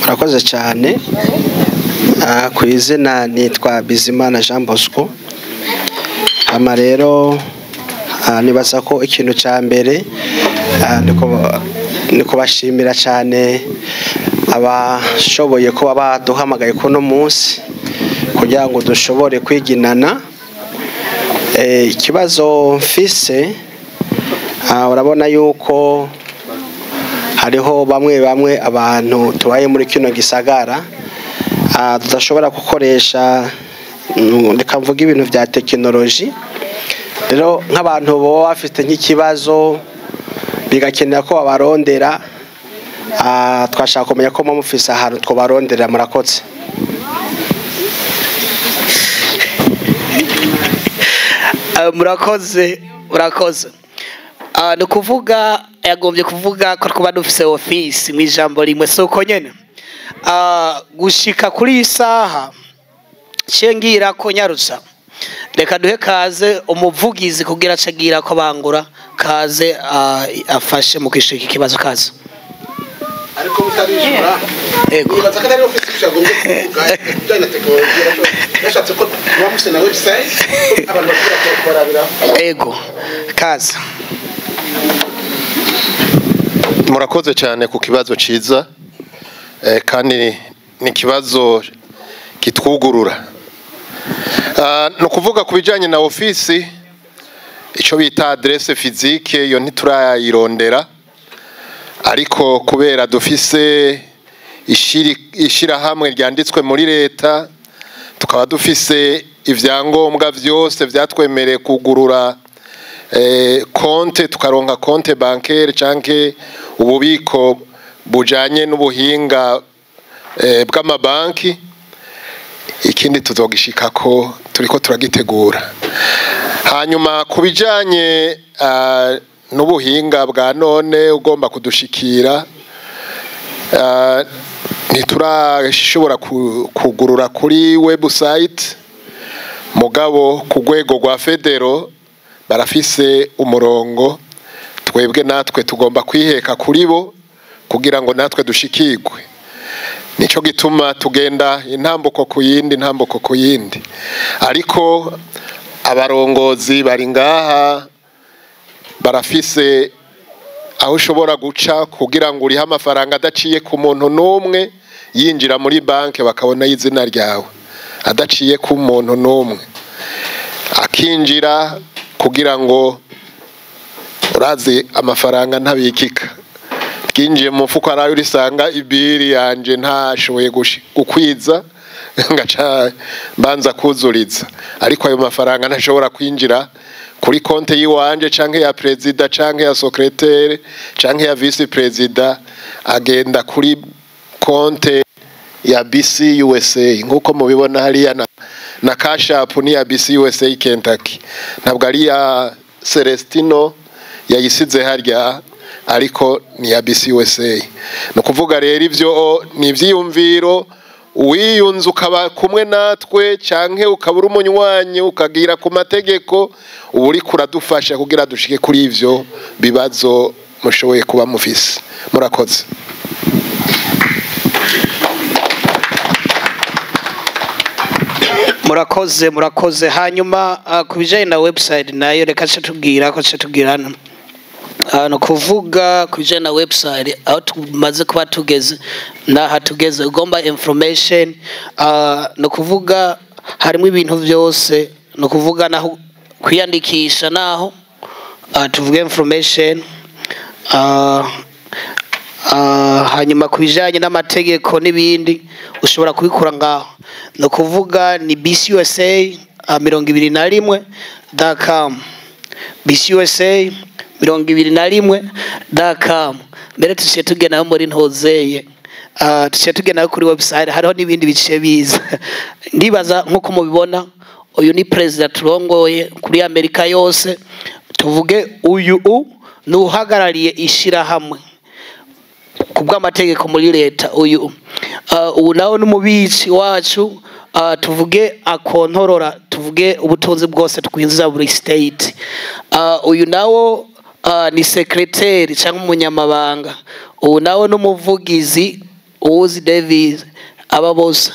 Murakoze cyane. Ku izina nitwa Bizimana Jean Bosco. Hama rero nibaza ko ikintu cya mbere ni kubashimira cyane abashoboye kuba baduhamagaye kuno munsi kugira ngo dushobore kwiginana. Ikibazo mfise, urabona yuko hariho bamwe abantu tubaye muri kino gisagara tudashobora gukoresha, reka mvuge ibintu bya tekinoloji. Rero nk'abantu baba bafite nk'ikibazo bigakenera ko babarondera, twashaka kumenya ko mufise ahantu twobarondera. Murakoze. Murakoze. Ni ukuvuga yagombye kuvuga ko kuba dufise ofisi mu ijambo rimwe, si uko nyene. Gushika kuri iyi saha cengira ko nyarutsa, reka duhe kaze umuvugizi kugira acagira ko bangura kaze afashe mu kwishura iki kibazo. Kaze. Ariko mutarishura. Ego. Nibaza ko ari ofisi gusa agomba kuvuga ibijyanye na tekinoloji, yashatse ko muba mufise na website abantu bashobora kubarabira. Ego. Kaze. Murakoze cyane ku kibazo ciza, kandi ni ikibazo kitwugurura. No kuvuga ku bijyanye na ofisi, icyo bita adresse physique yo ntiturayirondera, ariko kubera dufise ishirahamwe ryanditswe muri leta, tukaba dufise ivyangombwa vyose vyatwemereye kugurura konte, tukaronka konte bancaire canke ububiko bujanye n'ubuhinga bw'amabanki. Ikindi tuzogishikako turiko turagitegura. Hanyuma ku bijanye n'ubuhinga bwa none ugomba kudushikira, ntiturashobora kugurura kuri website, mugabo ku rwego rwa federo barafise umurongo, twebwe natwe tugomba kwiheka kuri bo kugira ngo natwe dushikirwe. Nico gituma tugenda intambuko ku yindi, intambuko ku yindi. Ariko abarongozi bari ngaha barafise aho ushobora guca kugira ngo urihe amafaranga adaciye ku muntu n'umwe, yinjira muri banki bakabona izina ryawe adaciye ku muntu n'umwe, akinjira kugira ngo urazi amafaranga ntabikika. Ryinjiye mu mufuko arayo urisanga ibiri yanje ntashoboye gukwiza ngaca mbanza kuzuriza, ariko ayo mafaranga ntashobora kwinjira kuri konte yiwanje canke ya prezida canke ya secrétaire canke ya vice prezida, agenda kuri konte ya BC USA nkuko mubibona hariya na Cash App ni ya BC USA Kentucky, ntabwo ari ya Celestino yayisize harya, ariko ni ya BC USA. No kuvuga rero ivyo ni ivyiyumviro, uwiyunze ukaba kumwe natwe canke ukabura umunywanyi ukagira ku mategeko, uba uriko uradufasha kugira dushike kuri ivyo bibazo mushoboye kuba mufise. Murakoze. Murakoze. Hanyuma ku bijanye na website nayo reka ce tubwira ko ce tubwira hano. No kuvuga ku bijanye na website aho tumaze kuba tugeze n'aha tugeze, ugomba information, no kuvuga harimo ibintu byose, no kuvuga naho kwiyandikisha, naho tuvuge information, hanyuma ku bijanye n'amategeko n'ibindi ushobora kubikura ngaho. No kuvuga ni BCUSA 21.com, BCUSA 21.com. Mbere tuciye tugenda muri ntozeye, tuciye tugenda kuri website, hariho n'ibindi bice biza. Ndibaza nkuko mubibona uyu ni president turongoye kuri Amerika yose. Tuvuge uyu ni uhagarariye ishirahamwe kubw'amategeko muri leta. Uyu ubu nawe n'umubitsi wacu, tuvuge akontorora, tuvuge ubutunzi bwose twinjiza buri state. Uyu nawo Ni sekreteri cyangwa umunyamabanga, ubu nawe n'umuvugizi uwuzi Davis, aba bose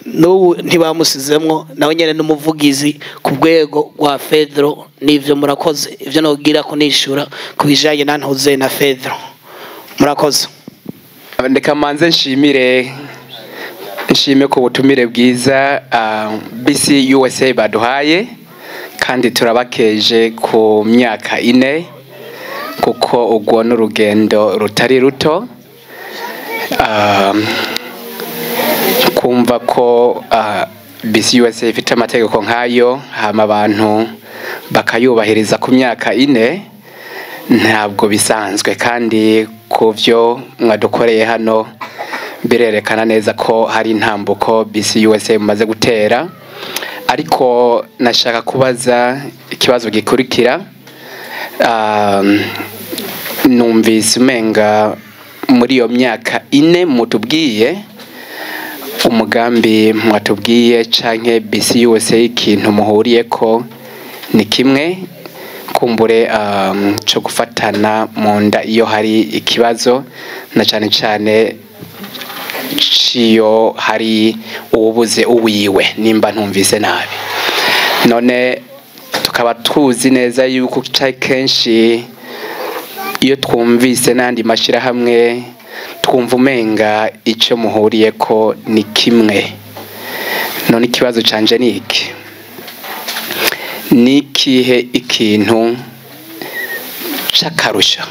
n'ubu ntibamusizemwo, nawe nyene n'umuvugizi ku rwego rwa Fedro. Nivyo, murakoze. Ivyo nogira ko nishura ku bijanye na ntuze na Fedro. Murakoze. Ndeka manze nshimire, nshime ku butumire bwiza BC USA baduhaye, kandi turabakeje ku myaka 4, kuko urwo n'urugendo rutari ruto. Kumva ko BC USA ifite amategeko nk'ayo, hama abantu bakayubahiriza ku myaka 4, ntabwo bisanzwe. Kandi ku byo mwadukoreye hano birerekana neza ko hari intambuko BC USA mumaze gutera. Ariko nashaka kubaza ikibazo gikurikira. Numvise umenga muri iyo myaka 4 mutubwiye umugambi mwatubwiye canke BC USA ikintu muhuriye ko ni kimwe, kumbure cyo gufatana mu nda iyo hari ikibazo, na cane cane ciyo hari uwubuze uwiwe, nimba ntumvise nabi. None tukaba tuzi neza yuko kenshi iyo twumvise n'andi mashirahamwe twumva umenga icyo muhuriye ko ni kimwe. None ikibazo canje ni iki: ni ikihe ikintu c'akarusho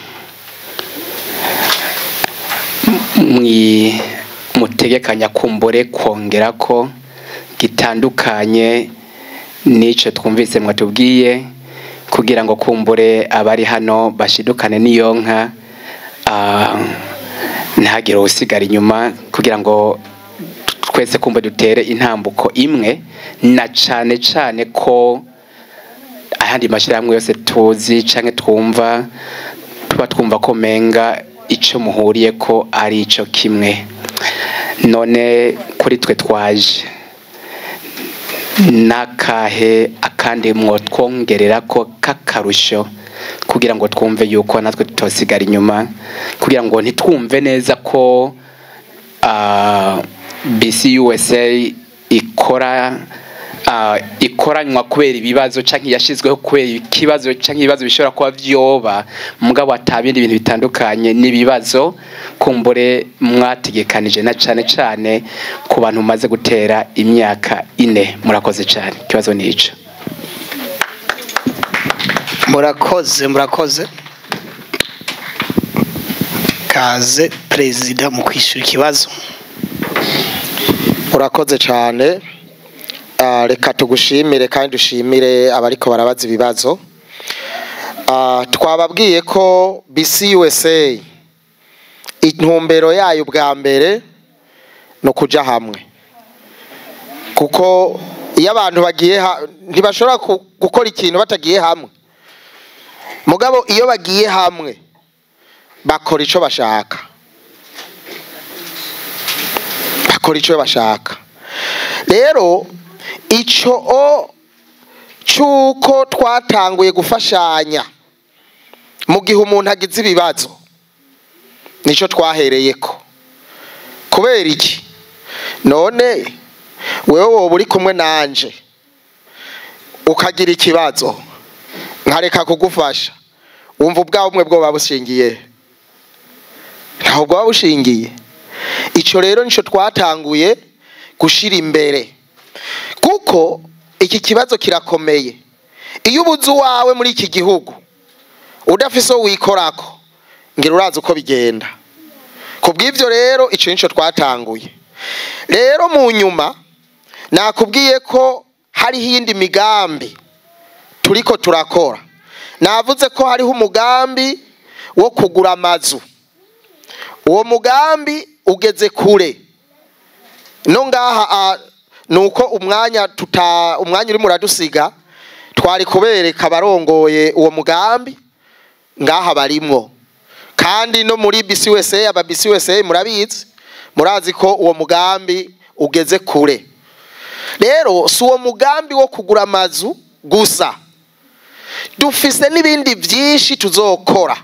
mutegekanya kumbure kongera ko gitandukanye n'ico twumvise mwatubwiye, kugira ngo kumbure abari hano bashidukane n'iyo nka, ntihagire usigara inyuma, kugira ngo twese kumbe dutere intambuko imwe, na cane cane ko ahandi mashirahamwe yose tuzi canke twumva tuba twumva ko menga ico muhuriye ko ari ico kimwe. None kuri twe twaje nakahe akandi mwotwongerera ko kakarusho, kugira ngo twumve yuko natwe tutosigara inyuma, kugira ngo ntitwumve neza ko BC USA ikoranywa kubera ibibazo canke yashizweho kubera ikibazo canke ibibazo bishobora kuba vyoba, mugabo atabindi bintu bitandukanye n'ibibazo kumbure mwategekanije, na cane cane ku bantu mumaze gutera imyaka 4. Murakoze cane, ikibazo nico. Murakoze, murakoze. Kaze perezida mu kwishura ikibazo. Urakoze cane. Reka tugushimire kandi dushimire abariko barabaza ibibazo. Twababwiye ko BC USA intumbero yayo bwa mbere no kuja hamwe, kuko iyo abantu bagiye ntibashobora gukora ikintu batagiye hamwe. Mugabo iyo bagiye hamwe bakora ico bashaka, bakora ico bashaka. Rero ico cyuko twatanguye gufashanya mu gihe umuntu agize ibibazo nico twahereyeko. Kubera iki? None wewe woba uri kumwe nanje ukagira ikibazo nkareka kugufasha, wumva ubwawe umwe bwo babushingiye? Ntaho bwaba bushingiye. Ico rero nico twatanguye gushira imbere, kuko iki kibazo kirakomeye. Iyo ubuze uwawe muri iki gihugu udafise uwo wikorako, ngira urazi uko bigenda. Kubw'ivyo rero ico nico twatanguye. Rero mu nyuma nakubwiye ko hariho iyindi migambi turiko turakora. Navuze ko hariho umugambi wo kugura amazu. Uwo mugambi ugeze kure. No ngaha nuko umwanya umwanya uri muradusiga, twari kubereka abarongoye uwo mugambi ngaha barimwo. Kandi no muri BC USA, aba BC USA murabizi, murazi ko uwo mugambi ugeze kure. Rero si uwo mugambi wo kugura amazu gusa, Dufise n'ibindi byinshi tuzokora.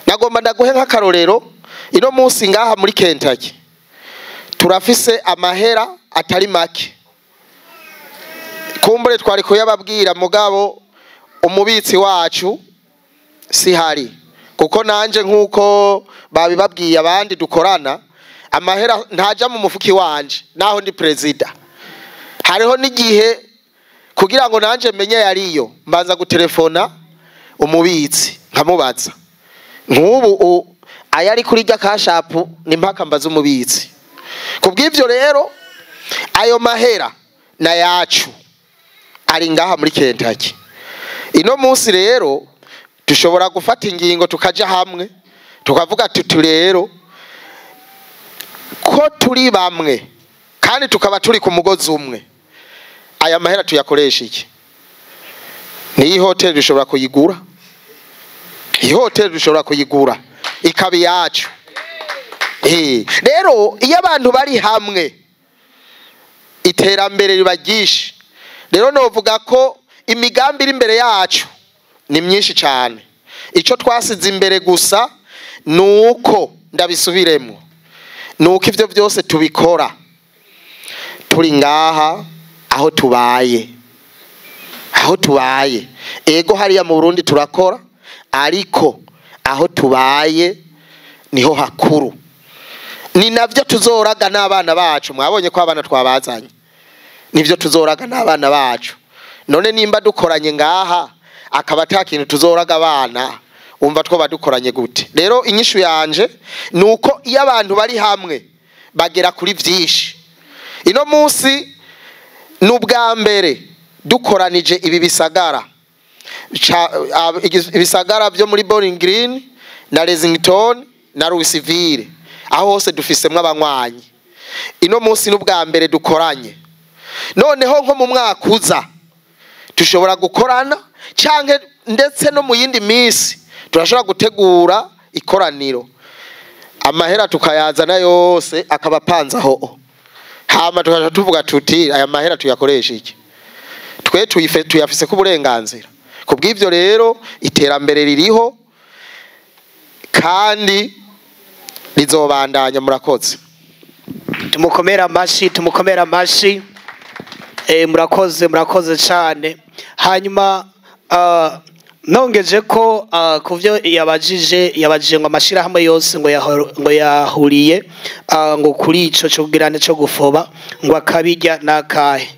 Nagomba ndaguhe nk'akarorero, ino munsi ngaha muri Kentucky turafise amahera atari make. Kumbure twari kuyababwira, mugabo umubitsi wacu si hari, kuko nanje nkuko babibabwiye abandi dukorana, amahera ntaja mu mufuki wanje naho ndi president. Hariho n'igihe kugira ngo nanje menye yariyo mbanza gutelefona umubitsi nkamubaza. Nk'ubu ayari kuri rya kashapu ni mpaka mbaza umubitsi. Kubw'ivyo rero ayo mahera na yacu ari ngaha muri Kentucky. Ino munsi rero dushobora gufata ingingo tukaja hamwe tukavuga tuti rero ko turi bamwe kandi tukaba turi ku mugozi umwe, aya mahera tuyakoresha iki? Ni hoteli dushobora kuyigura, iyi hoteli dushobora kuyigura ikaba iyacu. Rero iyo abantu bari hamwe iterambere riba ryinshi. Rero novuga ko imigambi iri imbere yacu ni myinshi cyane. Icyo twasize imbere gusa nuko ndabisubiremo, nuko ivyo byose tubikora turi ngaha aho tubaye, aho tubaye. Ego hariya mu Burundi turakora, ariko aho tubaye niho hakuru. Ni navyo tuzoraga n'abana bacu. Mwabonye ko abana twabazanye, nivyo tuzoraga n'abana bacu. None nimba dukoranye ngaha akaba ata kintu tuzoraga abana, umva two badukoranye gute? Rero inyishu yanje nuko iyo abantu bari hamwe bagera kuri vyinshi. Ino munsi nubwa mbere dukoranije ibi bisagara, ibisagara byo muri Bowling Green na Lexington na Louisville, aho hose dufisemwe abanywanyi. Ino munsi nubwa mbere dukoranye. Noneho nko mu mwaka uza dushobora gukorana, canke ndetse no mu yindi minsi turashobora gutegura ikoraniro, amahera tukayazana yose akaba apanze aho. Hama tukaja tuvuga tuti aya mahera tuyakoresha iki? Twe tuyafise ku burenganzira. Kubw'ivyo rero iterambere ririho kandi rizobandanya. Murakoze. Tumukomera amashi, tumukomera amashi. Murakoze, murakoze cyane. Hanyuma nongeje ko kuvyo yabajije ngo amashirahamwe yose ngo yahuriye ngo kuri ico cyo kugirana cyo gufoba ngo akabijya nakahe.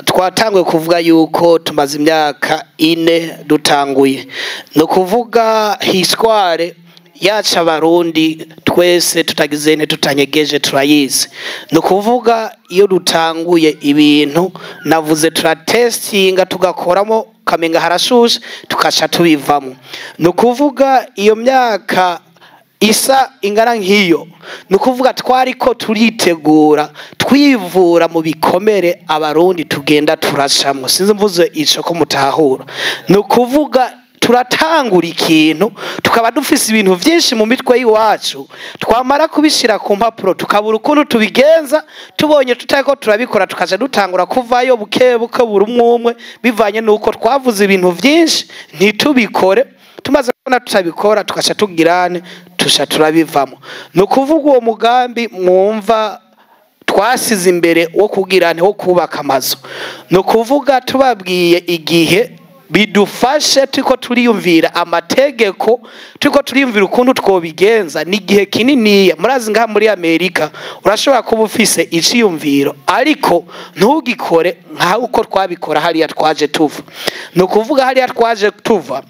Twatanguye kuvuga yuko tumaze imyaka 4 dutanguye, no kuvuga histoire yaca Abarundi twese tutagize ne tutanyegeje turayizi. No kuvuga iyo dutanguye ibintu navuze turatestinga tugakoramo kamenga harashushe tukaca tubivamo. No kuvuga iyo myaka isa ingana nk'iyo, no kuvuga twariko turitegura twivura mu bikomere Abarundi tugenda turacamwo. Sinzi mvuze ico ko mutahura. No kuvuga turatangura ikintu tukaba dufise ibintu vyinshi mu mitwe y'iwacu, twamara kubishira ku mpapuro tukabura ukuntu tubigenza, tubonye tutariko turabikora tukaja dutangura kuvayo buke buke buri umwe, bivanye nuko twavuze ibintu vyinshi ntitubikore. Tumaze kubona tutabikora tukaca tugirane tusha turabivamo. No kuvuga uwo mugambi mwumva twasize imbere wo kugirane wo kubaka amazu, no kuvuga tubabwiye igihe bidufashe turiko turiyumvira amategeko, turiko turiyumvira ukuntu twobigenza ni gihe kinini. Murazi ngaha muri Amerika urashobora kuba ufise iciyumviro ariko ntugikore nka uko twabikora hariya twaje tuva. No kuvuga hariya twaje tuva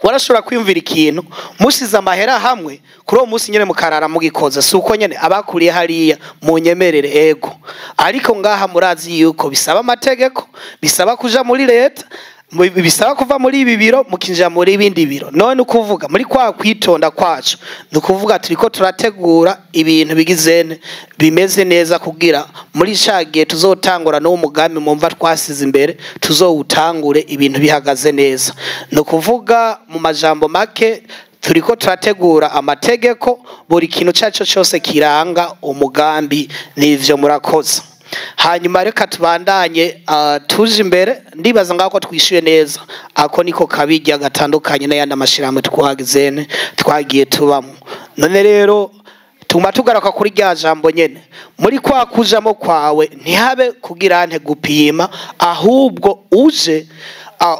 warashobora kwiyumvira ikintu musize amahera hamwe kuri uwo munsi nyene mukarara mugikoza, si uko nyene abakuriye hariya munyemerere ego. Ariko ngaha murazi yuko bisaba amategeko, bisaba kuja muri leta, bisaba kuva muri ibi biro mukinjira muri ibindi biro. None ukuvuga muri kwa kwitonda kwacu, nukuvuga turiko turategura ibintu bigizene bimeze neza kugira muri cagiye tuzotangura n'uwo mugambi mumva twasize imbere tuzowutangure ibintu bihagaze neza. Nukuvuga mu majambo make turiko turategura amategeko, buri kintu cyaco cyose kiranga umugambi. Nivyo, murakoze. Hanyuma reka tubandanye tuje imbere. Ndibaza ngaho ko twishyuye neza. Ako niko kabijya gatandukanye n'ayandi amashyirahamwe twagizene twagiye tubamo. None rero tuma tugaruka kuri rya jambo nyene, muri kwa kujamo kwawe ntihabe kugira nte gupima, ahubwo uje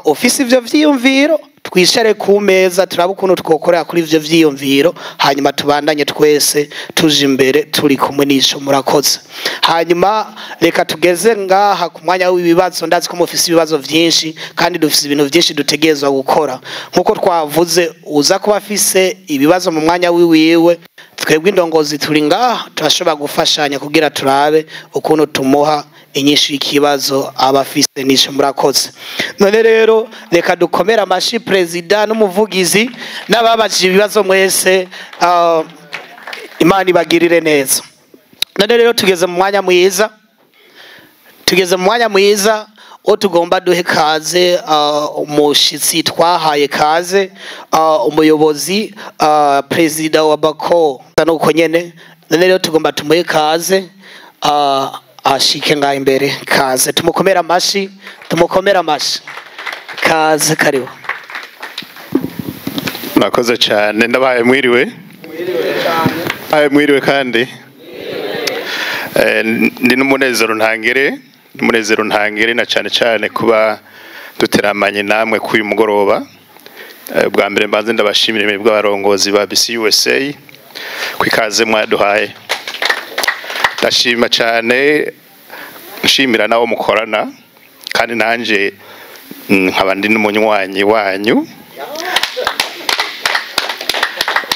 ofisi ivyo vyiyumviro, twicare ku meza turabe ukuntu twokorera kuri ivyo vyiyumviro, hanyuma tubandanye twese tuje imbere turi kumwe n'ico. Murakoze. Hanyuma reka tugeze ngaha ku mwanya w'ibibazo. Ndazi ko mufise ibibazo vyinshi kandi dufise ibintu vyinshi dutegerezwa gukora. Nkuko twavuze, uza kuba afise ibibazo mu mwanya wiwiwe, twebwe indongozi turi ngaha turashobora gufashanya kugira turabe ukuntu tumuha inyishu y'ikibazo aba afise n'ico. Murakoze. None rero reka dukomere amashi perezida n'umuvugizi n'ababajije ibibazo mwese, Imana ibagirire neza. None rero tugeze mu mwanya mwiza, tugeze mu mwanya mwiza wo tugomba duhe kaze umushitsi twahaye kaze, umuyobozi, perezida wa Bako nuko nyene. None rero tugomba tumuhe kaze, ashike ngaha imbere. Kaze, tumukomere amashi, tumukomere amashi. Kaze, karibu. Murakoze cyane, ndabaye mwiriwe. Aye mwiriwe kandi. Ndi n'umunezero ntangere, n'umunezero ntangere na cyane cyane kuba duteramanye namwe kuri uyu mugoroba. Bwa mbere mbanze ndabashimira mwebwe abarongozi ba BC USA kwikaze mwaduhaye. Ndashima cyane, nshimira nabo mukorana, kandi nanje nkaba ndi n'umunywanyi wanyu.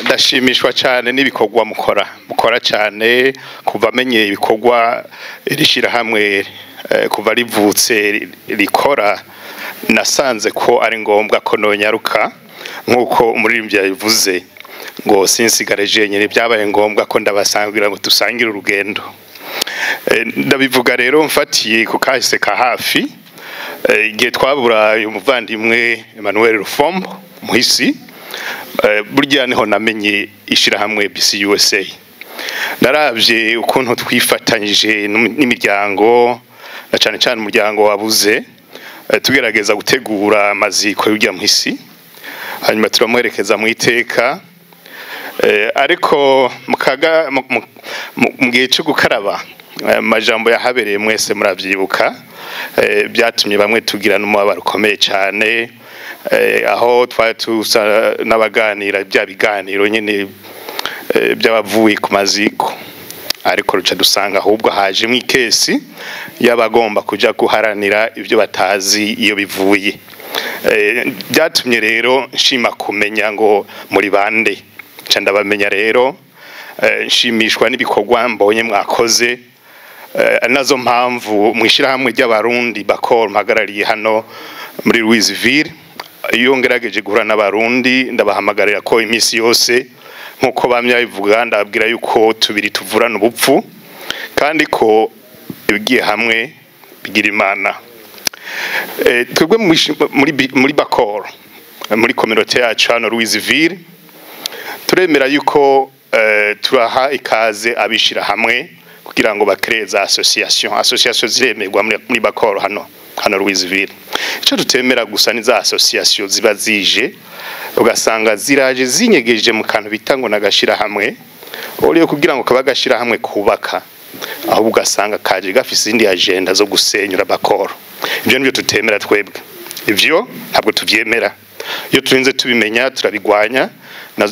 Ndashimishwa cyane n'ibikorwa mukora cyane kuva menye ibikorwa rishira hamwe kuva rivutse rikora, nasanze ko ari ngombwa ko nonyaruka nkuko umuririmbyi yabivuze ngo sinsigare jenyine, byabaye ngombwa ko ndabasangira ngo dusangire urugendo. Ndabivuga rero mfatiye ku kahise ka hafi, igihe twabura uyu muvandimwe Emmanuel Rufombo muhisi, burya niho namenye ishirahamwe BC USA. Naravye ukuntu twifatanyije n'imiryango na cyane cyane umuryango wabuze, tugerageza gutegura amaziko y'urya muhisi, hanyuma turamuherekeza mu iteka. Ariko mu gihe cyo gukaraba, amajambo yahabereye mwese muravyibuka, byatumye bamwe tugira n'umubabaro ukomeye cyane, aho twari tusa n'abaganira bya biganiro nyine by'abavuye ku maziko, ariko ruca dusanga ahubwo hajemo ikesi y'abagomba kuja guharanira ibyo batazi iyo bivuye. Byatumye rero nshima kumenya ngo muri bande, nca ndabamenya rero, nshimishwa n'ibikorwa mbonye mwakoze. Nazo mpamvu mwishirahamwe ry'abarundi Bakor mpagarariye hano muri Louisville, iyo ngerageje guhura n'abarundi ndabahamagarira ko iminsi yose nkuko bamye bivuga, ndababwira yuko tubiri tuvurana ubupfu kandi ko ibigiye hamwe bigira Imana. Twebwe muri Bakor, muri communauté yacu hano Louisville, turemera yuko turaha ikaze abishira hamwe kugira ngo bakreza association. Association ziremerwa muri Bakor hano Louisville. Ico tutemera gusa ni za association ziba zije ugasanga ziraje zinyegeje mu kantu bita ngo nagashira hamwe, oriyo kugira ngo kabagashira hamwe kubaka, aho ugasanga kaje gafise indi agenda zo gusenyura Bakor. Ivyo nibyo tutemera twebwe, ivyo ntabwo tuvyemera. Iyo turinze tubimenya turabigwanya,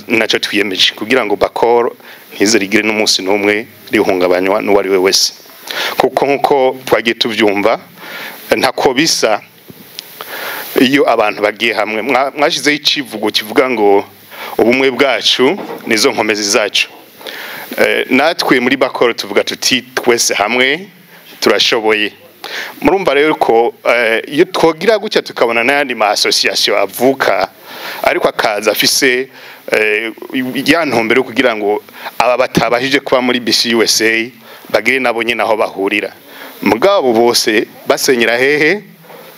naco twiyemeje kugira ngo Bakor ntizerigire n'umunsi n'umwe rihungabanywa n'uwari we wese, kuko nkuko twagiye tuvyumva ntako bisa iyo abantu bagiye hamwe. Mwashizeho icivugo kivuga ngo ubumwe bwacu nizo nkomezi zacu. Natwe muri Bakor tuvuga tuti twese hamwe turashoboye. Murumva rero ko iyo twogira gutya tukabona n'ayandi ma association avuka ariko akaza afise ya ntumbero kugira ngo aba batabashije kuba muri BC USA bagire nabo nyine aho bahurira, mugabo bose basenyera hehe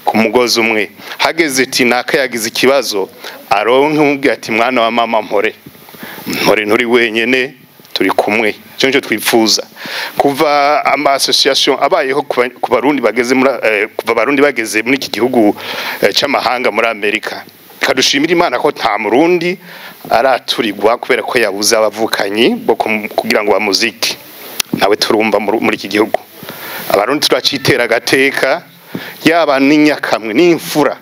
ku mugozi umwe. Hageze ati naka yagize ikibazo aronke umubwira ati mwana wa mama mpore mpore nturi wenyene Turi kumwe, icyo nicyo twifuza. Kuva ama association abayeho ku Barundi bageze muri kuva Abarundi bageze muri iki gihugu c'amahanga muri Amerika, kadushimira Imana ko nta Murundi araturirwa kubera ko yabuze abavukanyi bo kugira ngo bamuzike. Nawe turumva muri iki gihugu Abarundi turacitera agateka, yaba n'inyakamwe n'imfura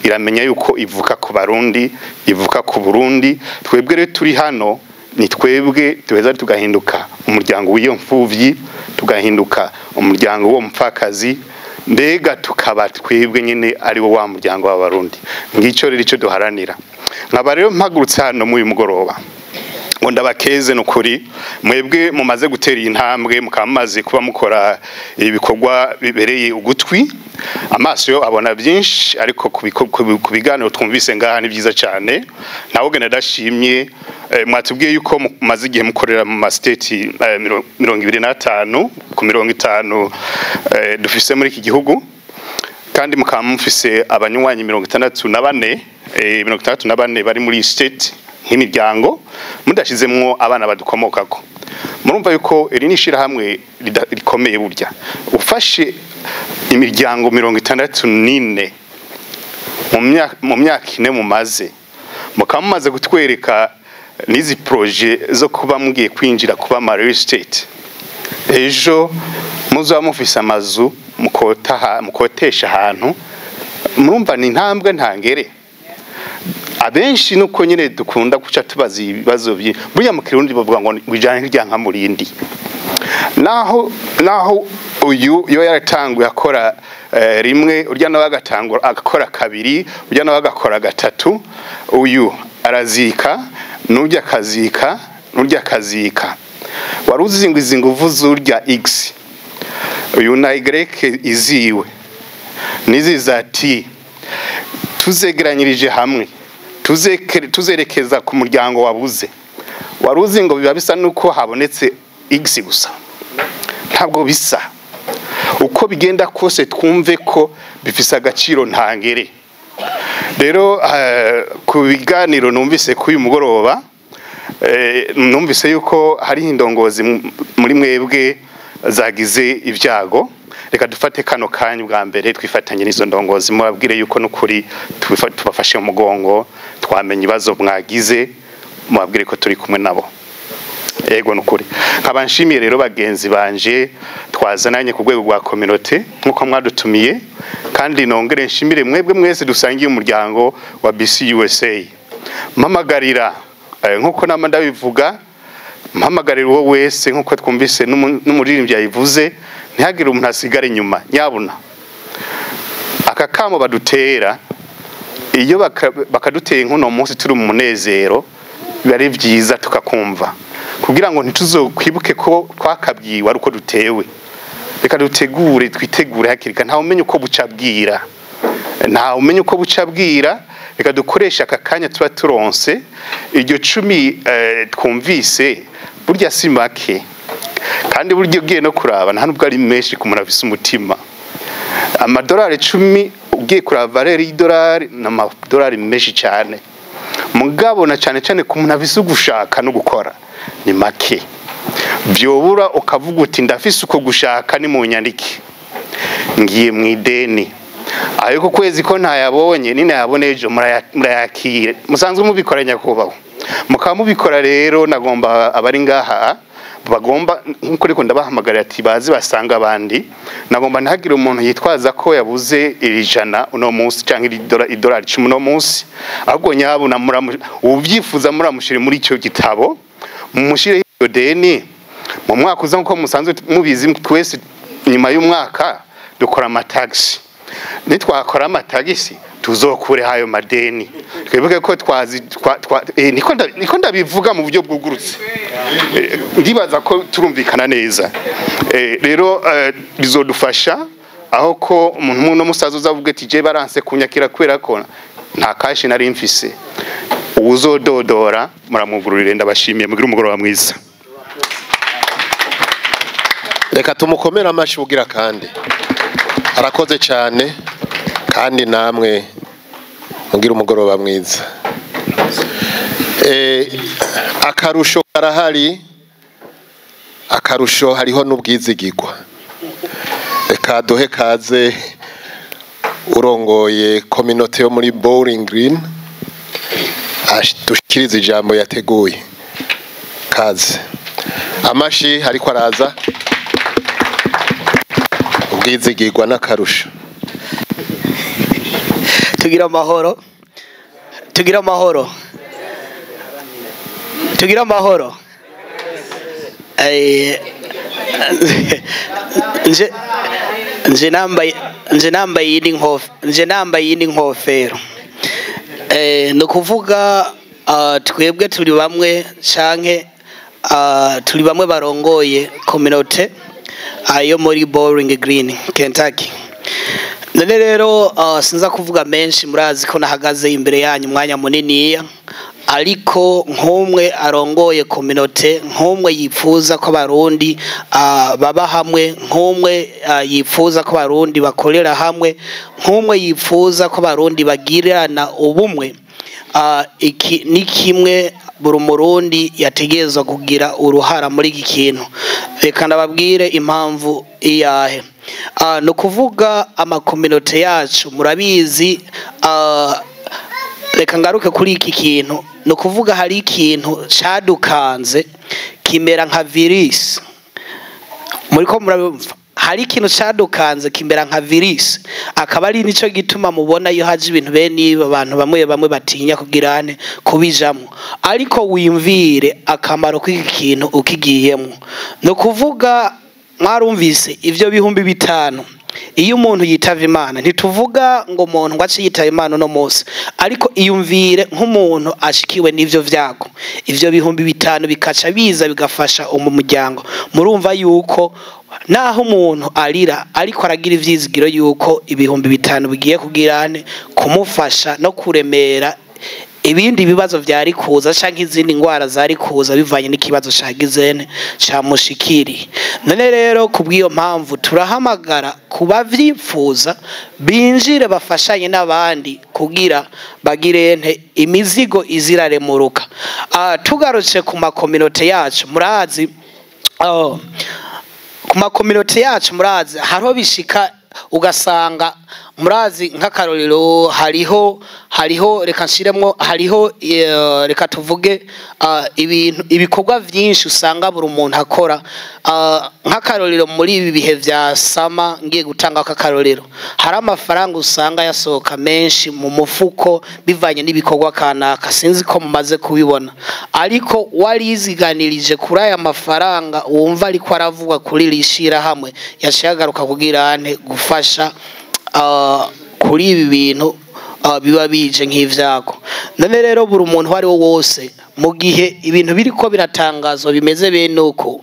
iramenya yuko ivuka ku Barundi, ivuka ku Burundi. Twebwe rero turi hano ni twebwe duheza tugahinduka umuryango w'iyo mfuvyi, tugahinduka umuryango w'uwo mupfakazi, mbega tukaba twebwe nyine ari wo wa muryango w'Abarundi. Ngicyo rero ico duharanira. Nkaba rero mpagurutse hano muri uyu mugoroba ngo ndabakeze nukuri, mwebwe mumaze gutera iyi ntambwe, mukaba mumaze kuba mukora ibikorwa bibereye ugutwi. Amaso yo abona byinshi, ariko ku biganiro twumvise ngaha ni byiza cyane. Nawe genda ndashimye. Mwatubwiye yuko mumaze igihe mukorera mu ma state 25 ku 50 dufise muri iki gihugu, kandi mukaba mufise abanywanyi 64, 64 bari muri state nk'imiryango, mudashizemwo abana badukomokako. Murumva yuko iri ni ishirahamwe rikomeye. Burya ufashe imiryango 64 mu myaka 4 mumaze, mukaba mumaze kutwereka n'izi projet zo kuba mugiye kwinjira kuba ama real estate, ejo muzaba mufise amazu mukotesha ahantu. Murumva ni intambwe ntangere. Abenshi nuko nyine dukunda guca tubaza ibibazo burya mu Kirundi bavuga ngo wijana ntiryanka murindi. Naho uyu yo yaratanguye akora rimwe, urya nawe agatangura agakora kabiri, urya nawe agakora gatatu, uyu arazika n'urya akazika n'urya akazika. Wari uzi ngo izi nguvu z'urya X, uyu na Y iziwe n'izi za T, tuzegeranyirije hamwe tuzerekeza ku muryango wabuze, wari uzi ngo biba bisa nuko habonetse X gusa? Ntabwo bisa. Uko bigenda kose twumve ko bifise agaciro ntangere. Rero ku biganiro numvise kuri uyu mugoroba, numvise yuko hari indongozi muri mwebwe zagize ibyago. Reka dufate kano kanya bwa mbere twifatanye n'izo ndongozi, mubabwire yuko nukuri tubafashe mu mugongo, twamenye ibibazo mwagize, mubabwire ko turi kumwe nabo. Yego nukuri. Nkaba nshimiye rero bagenzi banje twazananye ku rwego rwa communauté nkuko mwadutumiye, kandi nongere nshimire mwebwe mwese dusangiye umuryango wa BCUSA. Mpamagarira nkuko nama ndabivuga, mpamagarira uwo wese nkuko twumvise n'umuririmbyi yayivuze, ntihagire umuntu asigara inyuma. Nyabuna aka kamo badutera, iyo bakaduteye nk'uno munsi turi mu munezero, biba ari byiza tukakumva, kugira ngo ntituzokwibuke ko twakabwiwe ari uko dutewe. Reka dutegure, twitegure hakiri kare. Ntawe umenya uko buca bwira, ntawe umenya uko buca bwira. Reka dukoreshe aka kanya tuba turonse. Iryo 10 twumvise burya si make, kandi burya ugiye no kuraba nta nubwo ari menshi ku muntu afise umutima. Amadolari 10 ugiye kuraba valeur y'idolari ni amadolari menshi cyane, mugabo na cyane cyane ku muntu afise ugushaka no gukora ni make. Vyobura ukavuga uti ndafise uko gushaka, ni mu nyandike ngiye mu ideni, ayo ku kwezi ko ntayabonye ninayabone ejo murayakire. Musanzwe mubikora nyakubahwa, mukaba mubikora. Rero nagomba abari ngaha bagomba nkuko ariko ndabahamagarira ati bazi basanga abandi, nagomba ntihagire umuntu yitwaza ko yabuze iri jana uno munsi cyangwa idolari 10 uno munsi, ahubwo nyabuna ubyifuza muramushire muri icyo gitabo, mumushyire iyo deni mu mwaka uza. Nkuko musanzwe mubizi twese, nyuma y'umwaka dukora amatagisi, nitwakora amatagisi tuzokure hayo madeni. Twibuke ko twazi niko ndabivuga mu buryo bwugurutse, ndibaza ko turumvikana neza. Rero bizodufasha aho ko umuntu no musaza uzavuga ati je baranse kunyakira kubera ko nta kashi nari mfise, uwuzododora muramugururire. Ndabashimiye, mugire umugoroba mwiza. Reka tumukomere amashi ugira kandi arakoze cyane, kandi namwe mugira umugoroba mwiza. Akarusho karahari. Akarusho hariho n'ubwizigirwa. Reka duhe kaze urongoye kominote yo muri Bowling Green dushikirize ijambo yateguye. Kaze. Amashi ariko araza. Ubwizigirwa n'akarusho. Tugira amahoro. Tugira amahoro. Tugira amahoro. Nje nambaye indi nkofero. No kuvuga twebwe turi bamwe canke turi bamwe barongoye communauté ayo muri Bowling Green, Kentucky. None rero sinza kuvuga menshi, murazi ko nahagaze imbere yanyu umwanya munini, ariko nk'umwe arongoye communauté, nk'umwe yifuza ko abarundi baba hamwe, nk'umwe yifuza ko abarundi bakorera hamwe, nk'umwe yifuza ko abarundi bagirana ubumwe, iki ni kimwe buri murundi yategerezwa kugira uruhara muri iki kintu. Reka ndababwire impamvu iyahe. No kuvuga amakominote yacu murabizi. Reka ngaruke kuri iki kintu. No kuvuga hari ikintu cadukanze kimera nka virus. Muriko murabumva, hari ikintu cadukanze kimera nka virus, akaba ari nico gituma mubona iyo haje ibintu bene abantu bamwe bamwe batinya kugirane kubijamwo, ariko wimvire akamaro k'iki kintu ukigiyemo. No kuvuga mwarumvise ivyo 5000 iyo umuntu yitava Imana, ntituvuga ngo umuntu ngo ace yitava Imana no munsi, ariko iyumvire nk'umuntu ashikiwe n'ivyo vyago, ivyo 5000 bikaca biza bigafasha umuryango. Murumva yuko naho umuntu arira ariko aragira ivyizigiro yuko 5000 bigiye kugirane kumufasha no kuremera ibindi bibazo vyari kuza canke izindi ngwara zari kuza bivanye n'ikibazo cagizene ca mushikiri. None rero kubw'iyo mpamvu turahamagara kubavyifuza binjire bafashanye n'abandi kugira bagirente imizigo iziraremuruka. Tugarutse ku makominote yacu murazi, ku makominote yacu murazi hariho bishika ugasanga murazi nk'akarorero hariho reka nshiremwo hariho reka tuvuge ibintu ibikorwa vyinshi usanga buri umuntu akora. Nk'akarorero muri ibi bihe vya sama, ngiye gutanga akakarorero, hari amafaranga usanga yasohoka menshi mu mufuko bivanye n'ibikorwa kanaka, sinzi ko mumaze kubibona, ariko wariziganirije kuri aya mafaranga wumva ariko aravuga kuri rishira hamwe yashagaruka kugira ane gufasha kuri ibi bintu biba bije nk'ivyago. None rero buri umuntu wari wose mu gihe ibintu biriko biratangazwa bimeze bene uko,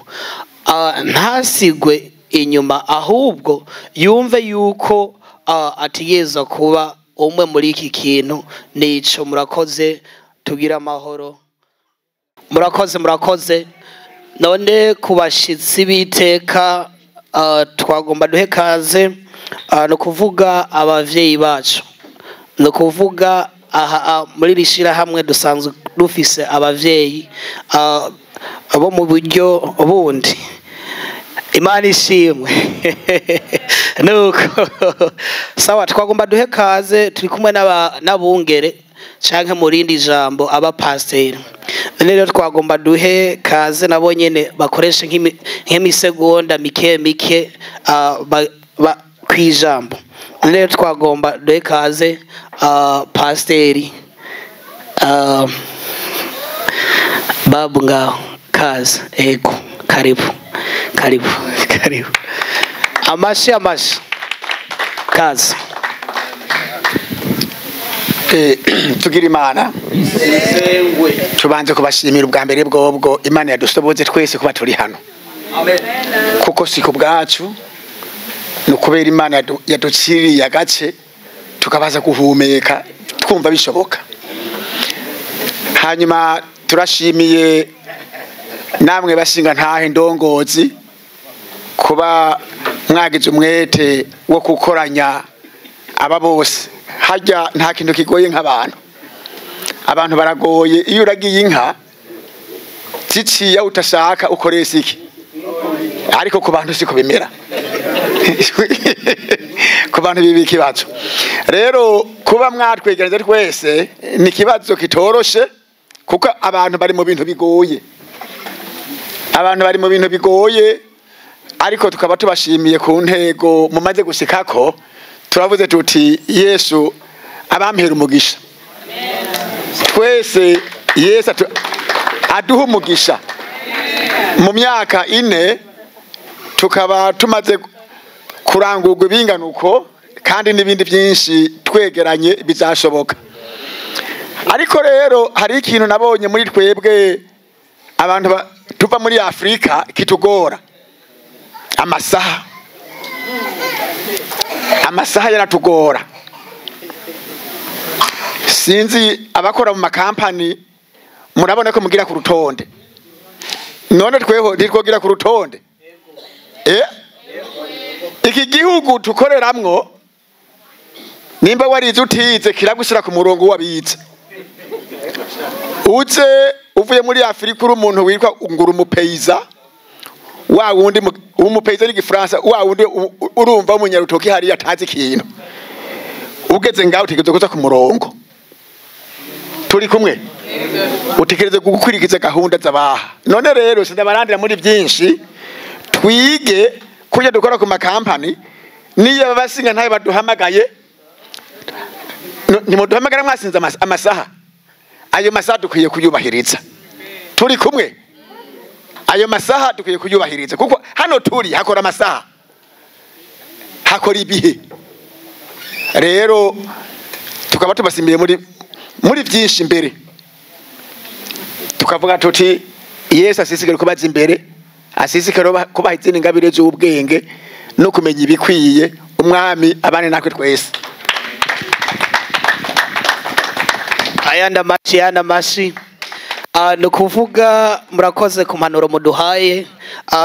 ntasigwe inyuma, ahubwo yumve yuko atigeza kuba umwe muri iki kintu. Nico murakoze, tugira amahoro. Murakoze, murakoze. None kubashitsi biteka twagomba duhe kaze, no kuvuga abavyeyi bacu, no kuvuga aha muri rishira hamwe dusanzwe dufise abavyeyi abo mu buryo bundi. Imana ishimwe. Nuko sawa, twagomba duhe kaze, turi kumwe n'abungere canke mu rindi jambo aba pasteur. Rero twagomba duhe kaze nabo nyene bakoreshe nk'imisegonda mike mike kwijambo. Rero twagomba duhe kaze pasteri babu ngaho, kaze. Ego, karibu karibu karibu. Amashi amashi, kaze. Tugira Imana, tubanze kubashimira ubwa mbere bwobwo Imana yadusoboze twese kuba turi hano. Amen. Kuko si kubwacu, no kubera Imana yaduciriye agace tukabaza guhumeka twumva bishoboka. Hanyuma turashimiye namwe bashinga ntahe ndongozi kuba mwagize umwete wo gukoranya aba bose. Harya nta kintu kigoye nk'abantu, abantu baragoye. Iyo uragiye inka ziciye utashaka ukoresha iki? Ariko ku bantu siko bimera. Ku bantu bibi ikibazo. Rero kuba mwatwegereza twese ni ikibazo kitoroshe, kuko abantu bari mu bintu bigoye. Abantu bari mu bintu bigoye, ariko tukaba tubashimiye ku ntego mumaze gushikako. Turavuze tuti Yesu abampera umugisha. Twese Yesu aduha umugisha. Mu myaka 4 tukaba tumaze kurangurwa ibinganuko kandi n'ibindi byinshi twegeranye bizashoboka. Ariko rero hari ikintu nabonye muri twebwe abantu tuva muri Afrika kitugora. Amasaha. Amasaha yaratugora. Sinzi abakora mu makampani murabona ko mugira ku rutonde. None tweho ntitwogira ku rutonde. Iki gihugu tukoreramwo nimba warize utize kiragushyira ku murongo wabize. Uze uvuye muri Afrika uri umuntu witwa ngura umupeyiza, wa wundi umupeyiza n'igifaransa, wa wundi urumva umunyarutoki hari atazi ikintu. Ugeze ngaho utekereza kuza ku murongo. Turi kumwe. Utekereze gukwirikiza gahunda z'abaha. None rero sindabarandira muri byinshi, twige kujya dukora ku makampani, niyo babasinga ntayo baduhamagaye. Nimuduhamagara mwasinze amasaha. Ayo masaha dukwiye kuyubahiriza. Turi kumwe. Ayo masaha dukwiye kuyubahiriza kuko hano turi hakora amasaha. Hakora ibihe. Rero tukaba tubasimbiye muri byinshi imbere. Tukavuga tuti Yesu asisigare kubaza imbere, asisigare kubaha izindi ngabire z'ubwenge no kumenya ibikwiye. Umwami abane natwe twese. Ayanda mashi, ayanda mashi. Ni ukuvuga murakoze ku mpanuro muduhaye.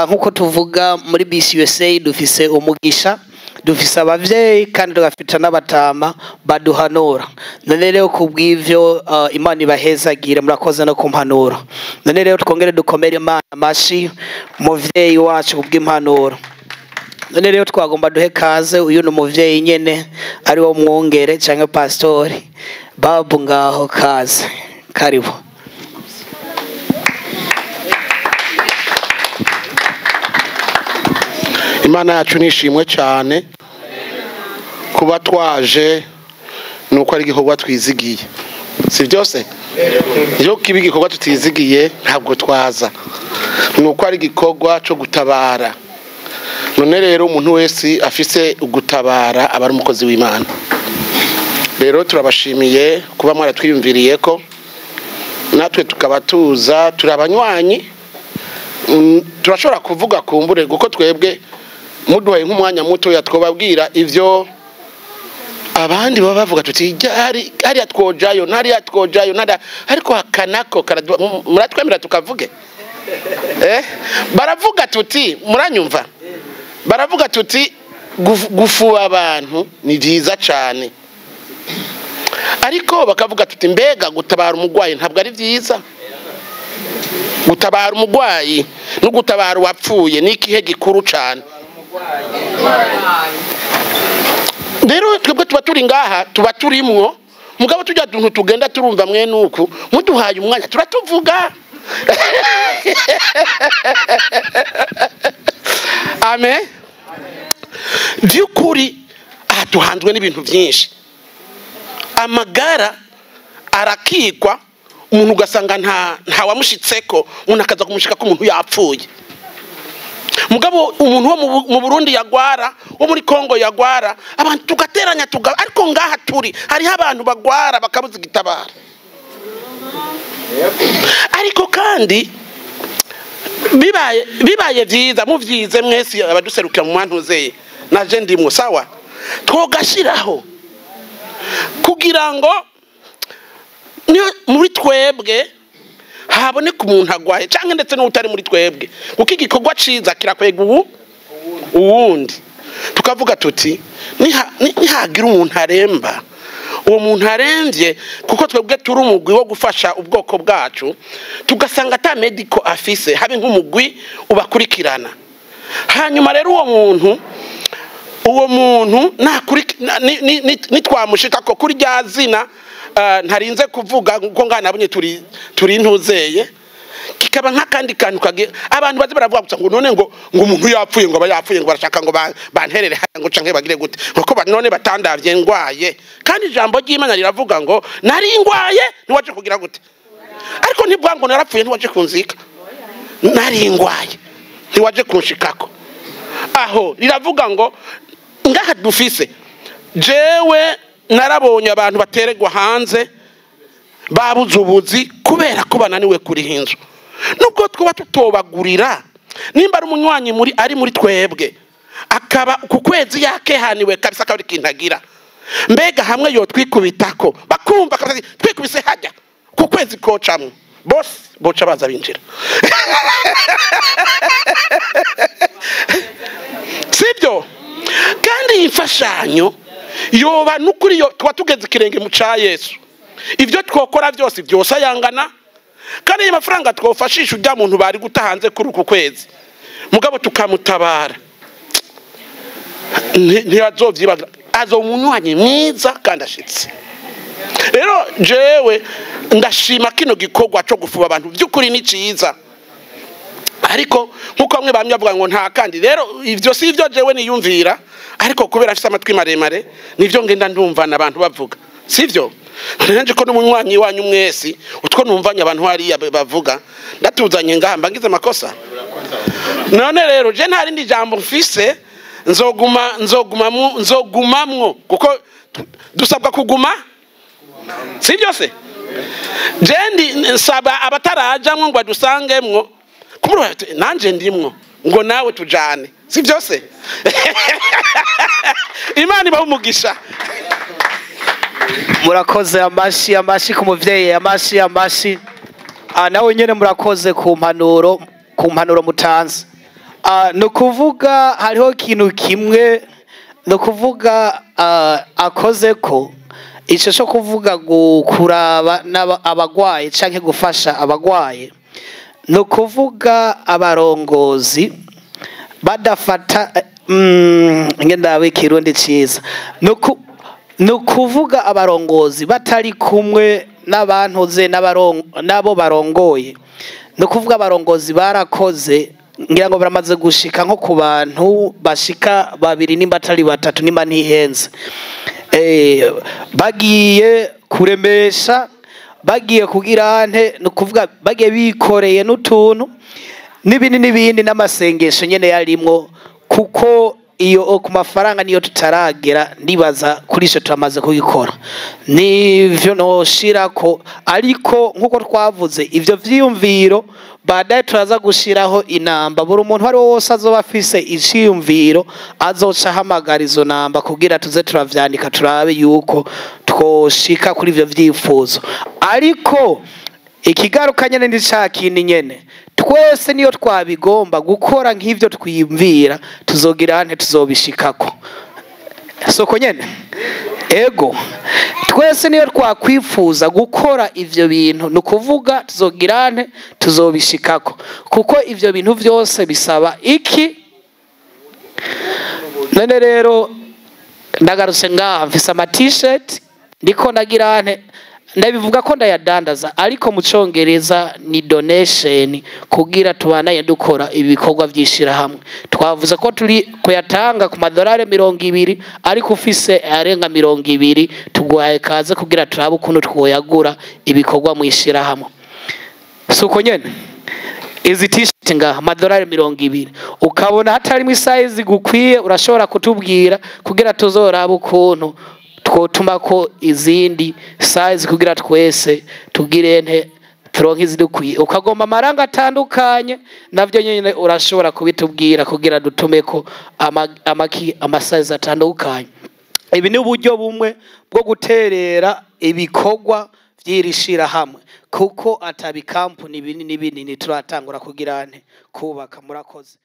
Nkuko tuvuga muri BCUSA dufise umugisha, dufise abavyeyi kandi tugafita n'abatama baduhanura. None rero kubw'ivyo Imana ibahezagire, murakoze no ku mpanuro. None rero twongere dukomere Imana amashi muvyeyi wacu kubw'impanuro. None rero twagomba duhe kaze uyu ni umuvyeyi nyene ari wo mwungere canke pastori babu ngaho kaze. Karibu. Imana yacu nishimwe cyane kuba twaje nuko ari igikorwa twizigiye. Si byose? Iyo kiba igikorwa tutizigiye ntabwo twaza. Nuko ari igikorwa cyo gutabara. None rero umuntu wese afise ugutabara aba ari umukozi w'Imana. Rero turabashimiye kuba mwaratwiyumviriye ko natwe tukaba tuza turabanywanyi. Turashobora kuvuga kumbure kuko twebwe muduhaye nk'umwanya muto yatwobabwira ivyo abandi baba bavuga tuti hari atwojayo ntari atwojayo nari, ariko hakanako muratwemera tukavuge. Baravuga tuti muranyumva, baravuga tuti gufuba abantu ni byiza cyane, ariko bakavuga tuti mbega gutabara umugwayi ntabwo ari byiza. Gutabara umugwayi no gutabara uwapfuye ni ikihe gikuru cyane? Rero twebwe tuba turi ngaha tuba turimwo, mugabo tujya tuntu tugenda turumva mwe nuku muduhaye umwanya turatuvuga. Amen. Byukuri aha tuhanzwe n'ibintu byinshi. Amagara arakikwa umuntu ugasanga nta wamushitseko, umuntu akaza kumushika ko umuntu yapfuye. Mugabo umuntu wo mu Burundi yagwara, wo muri Kongo yagwara, abantu tugateranya ariko ngaha turi hariho abantu bagwara bakabuza igitabara. Ariko kandi bibaye byiza muvyize mwese abaduserukira mu mantuzeye naje ndimwo sawa, twogashiraho kugira ngo niyo muri twebwe haboneka umuntu agwaye canke ndetse n'utari muri twebwe, kuko igikorwa ciza kirakwega uwundi. Tukavuga tuti nihagira umuntu aremba, uwo muntu aremvye kuko twebwe turi umugwi wo gufasha ubwoko bwacu, tugasanga ata medical afise, habe nk'umugwi ubakurikirana. Hanyuma rero uwo muntu nitwamushika ko kuri rya zina ntarinze kuvuga ngo ngana turi ntuzeye, kikaba nk'akandi kantu abantu baze baravuga gusa ngo none ngo umuntu yapfuye, ngo aba yapfuye, ngo barashaka ngo banterere ngo canke bagire gute, ngo none batandavye ngwaye. Kandi ijambo ry'Imana riravuga ngo nari ngwaye ntiwaje kugira gute, ariko ntibwa ngo narapfuye ntiwaje kunzika, nari ngwaye ntiwaje kunshikako. Aho riravuga ngo ngaha dufise, jewe narabonye abantu bateregwa hanze babuze ubuzi kubera ko bananiwe kuriha inzu. Nubwo twaba tutobagurira, nimba ari umunywanyi muri ari muri twebwe akaba ku kwezi yakehaniwe kabisa akaba kintagira, mbega hamwe yo twikubitako bakumva kabisa twikubise hajya ku kwezi kocamwe bose boca baza binjira. Sibyo? Kandi imfashanyo yoba nukuri yo tuba tugeze ikirenge mu ca Yesu, ivyo twokora byose byose ayangana, kandi ayo mafaranga twofashisha ujya muntu bari guta hanze kuri uku kwezi, mugabo tukamutabara ntiyazovyibagira, azomunywanyi mwiza kandi ashitse. Rero jewe ndashima kino gikorwa cyo gufuba abantu by'ukuri ni ciza, ariko nkuko bamwe bamye bavuga ngo nta kandi. Rero ivyo si ivyo jewe niyumvira, ariko kubera afise amatwi maremare nivyo ngenda ndumvana abantu bavuga, sivyo? Nanje ko n'umunywanyi wanyu mwese utwo numvanye abantu hariya bavuga ndatuzanye ngamba ngize makosa. None rero je nta rindi jambo mfise, nzogumamwo kuko dusabwa kuguma, sivyo se? Je ndi nsaba abatarajamwo ngo adusangemwo, kumurwa nanje ndimwo ngo nawe tujane, sivyo se? Imana ibahe umugisha. Murakoze, amashi amashi ku muvyeyi, amashi amashi. Nawe nyene murakoze ku mpanuro mutanze. No kuvuga hariho ikintu kimwe no kuvuga akoze ko ico cyo kuvuga kuraba abagwaye canke gufasha abagwaye, no kuvuga abarongozi badafata ngenda w'ikirundi ciza, no kuvuga abarongozi batari kumwe n'abantuze n'abo barongoye. No kuvuga abarongozi barakoze, ngira ngo baramaze gushika nko ku bantu bashika babiri nimba atari batatu nimba ntihenze, bagiye kuremesha, bagiye kugira nte, no kuvuga bagiye bikoreye n'utuntu n'ibindi n'ibindi n'amasengesho nyene yarimwo, kuko iyo ku mafaranga niyo tutaragera, ndibaza kuri ico turamaze kugikora nivyo noshirako. Ariko nkuko twavuze ivyo vyiyumviro baadaye turaza gushiraho inamba, buri umuntu ari wose azoba afise iciyumviro azoca ahamagara izo namba kugira tuze turavyandika turabe yuko twoshika kuri ivyo vyifuzo. Ariko ikigaruka nyene ndi ca kindi nyene, twese niyo twabigomba gukora nk'ivyo twiyumvira tuzogira nte tuzobishikako, soko nyene. Ego twese niyo twakwifuza gukora ivyo bintu, nukuvuga tuzogira nte tuzobishikako, kuko ivyo bintu vyose bisaba iki. None rero ndagarutse ngaha mfise ama t-shirt ndiko ndagira nte ndabivuga ko ndayadandaza, ariko mu congereza ni donation, kugira tubanaye dukora ibikorwa vyishira hamwe. Twavuze ko turi kuyatanga ku madolari 20, ariko ufise arenga 20 tuguhaye kaze kugira turabe ukuntu twoyagura ibikorwa mwishira hamwe. Suko nyene izi t-shirt ngaha amadolari 20, ukabona hatarimo size gukwiye urashobora kutubwira kugira tuzoraba ukuntu twotuma ko izindi size kugira twese tugire nte turonke izidukwiye. Ukagomba amaranga atandukanye navyo nyene urashobora kubitubwira kugira dutume ko ama size atandukanye. Ibi ni uburyo bumwe bwo guterera ibikorwa vyirishira hamwe, kuko atabi kampuni binini binini turatangura kugira nte kubaka. Murakoze.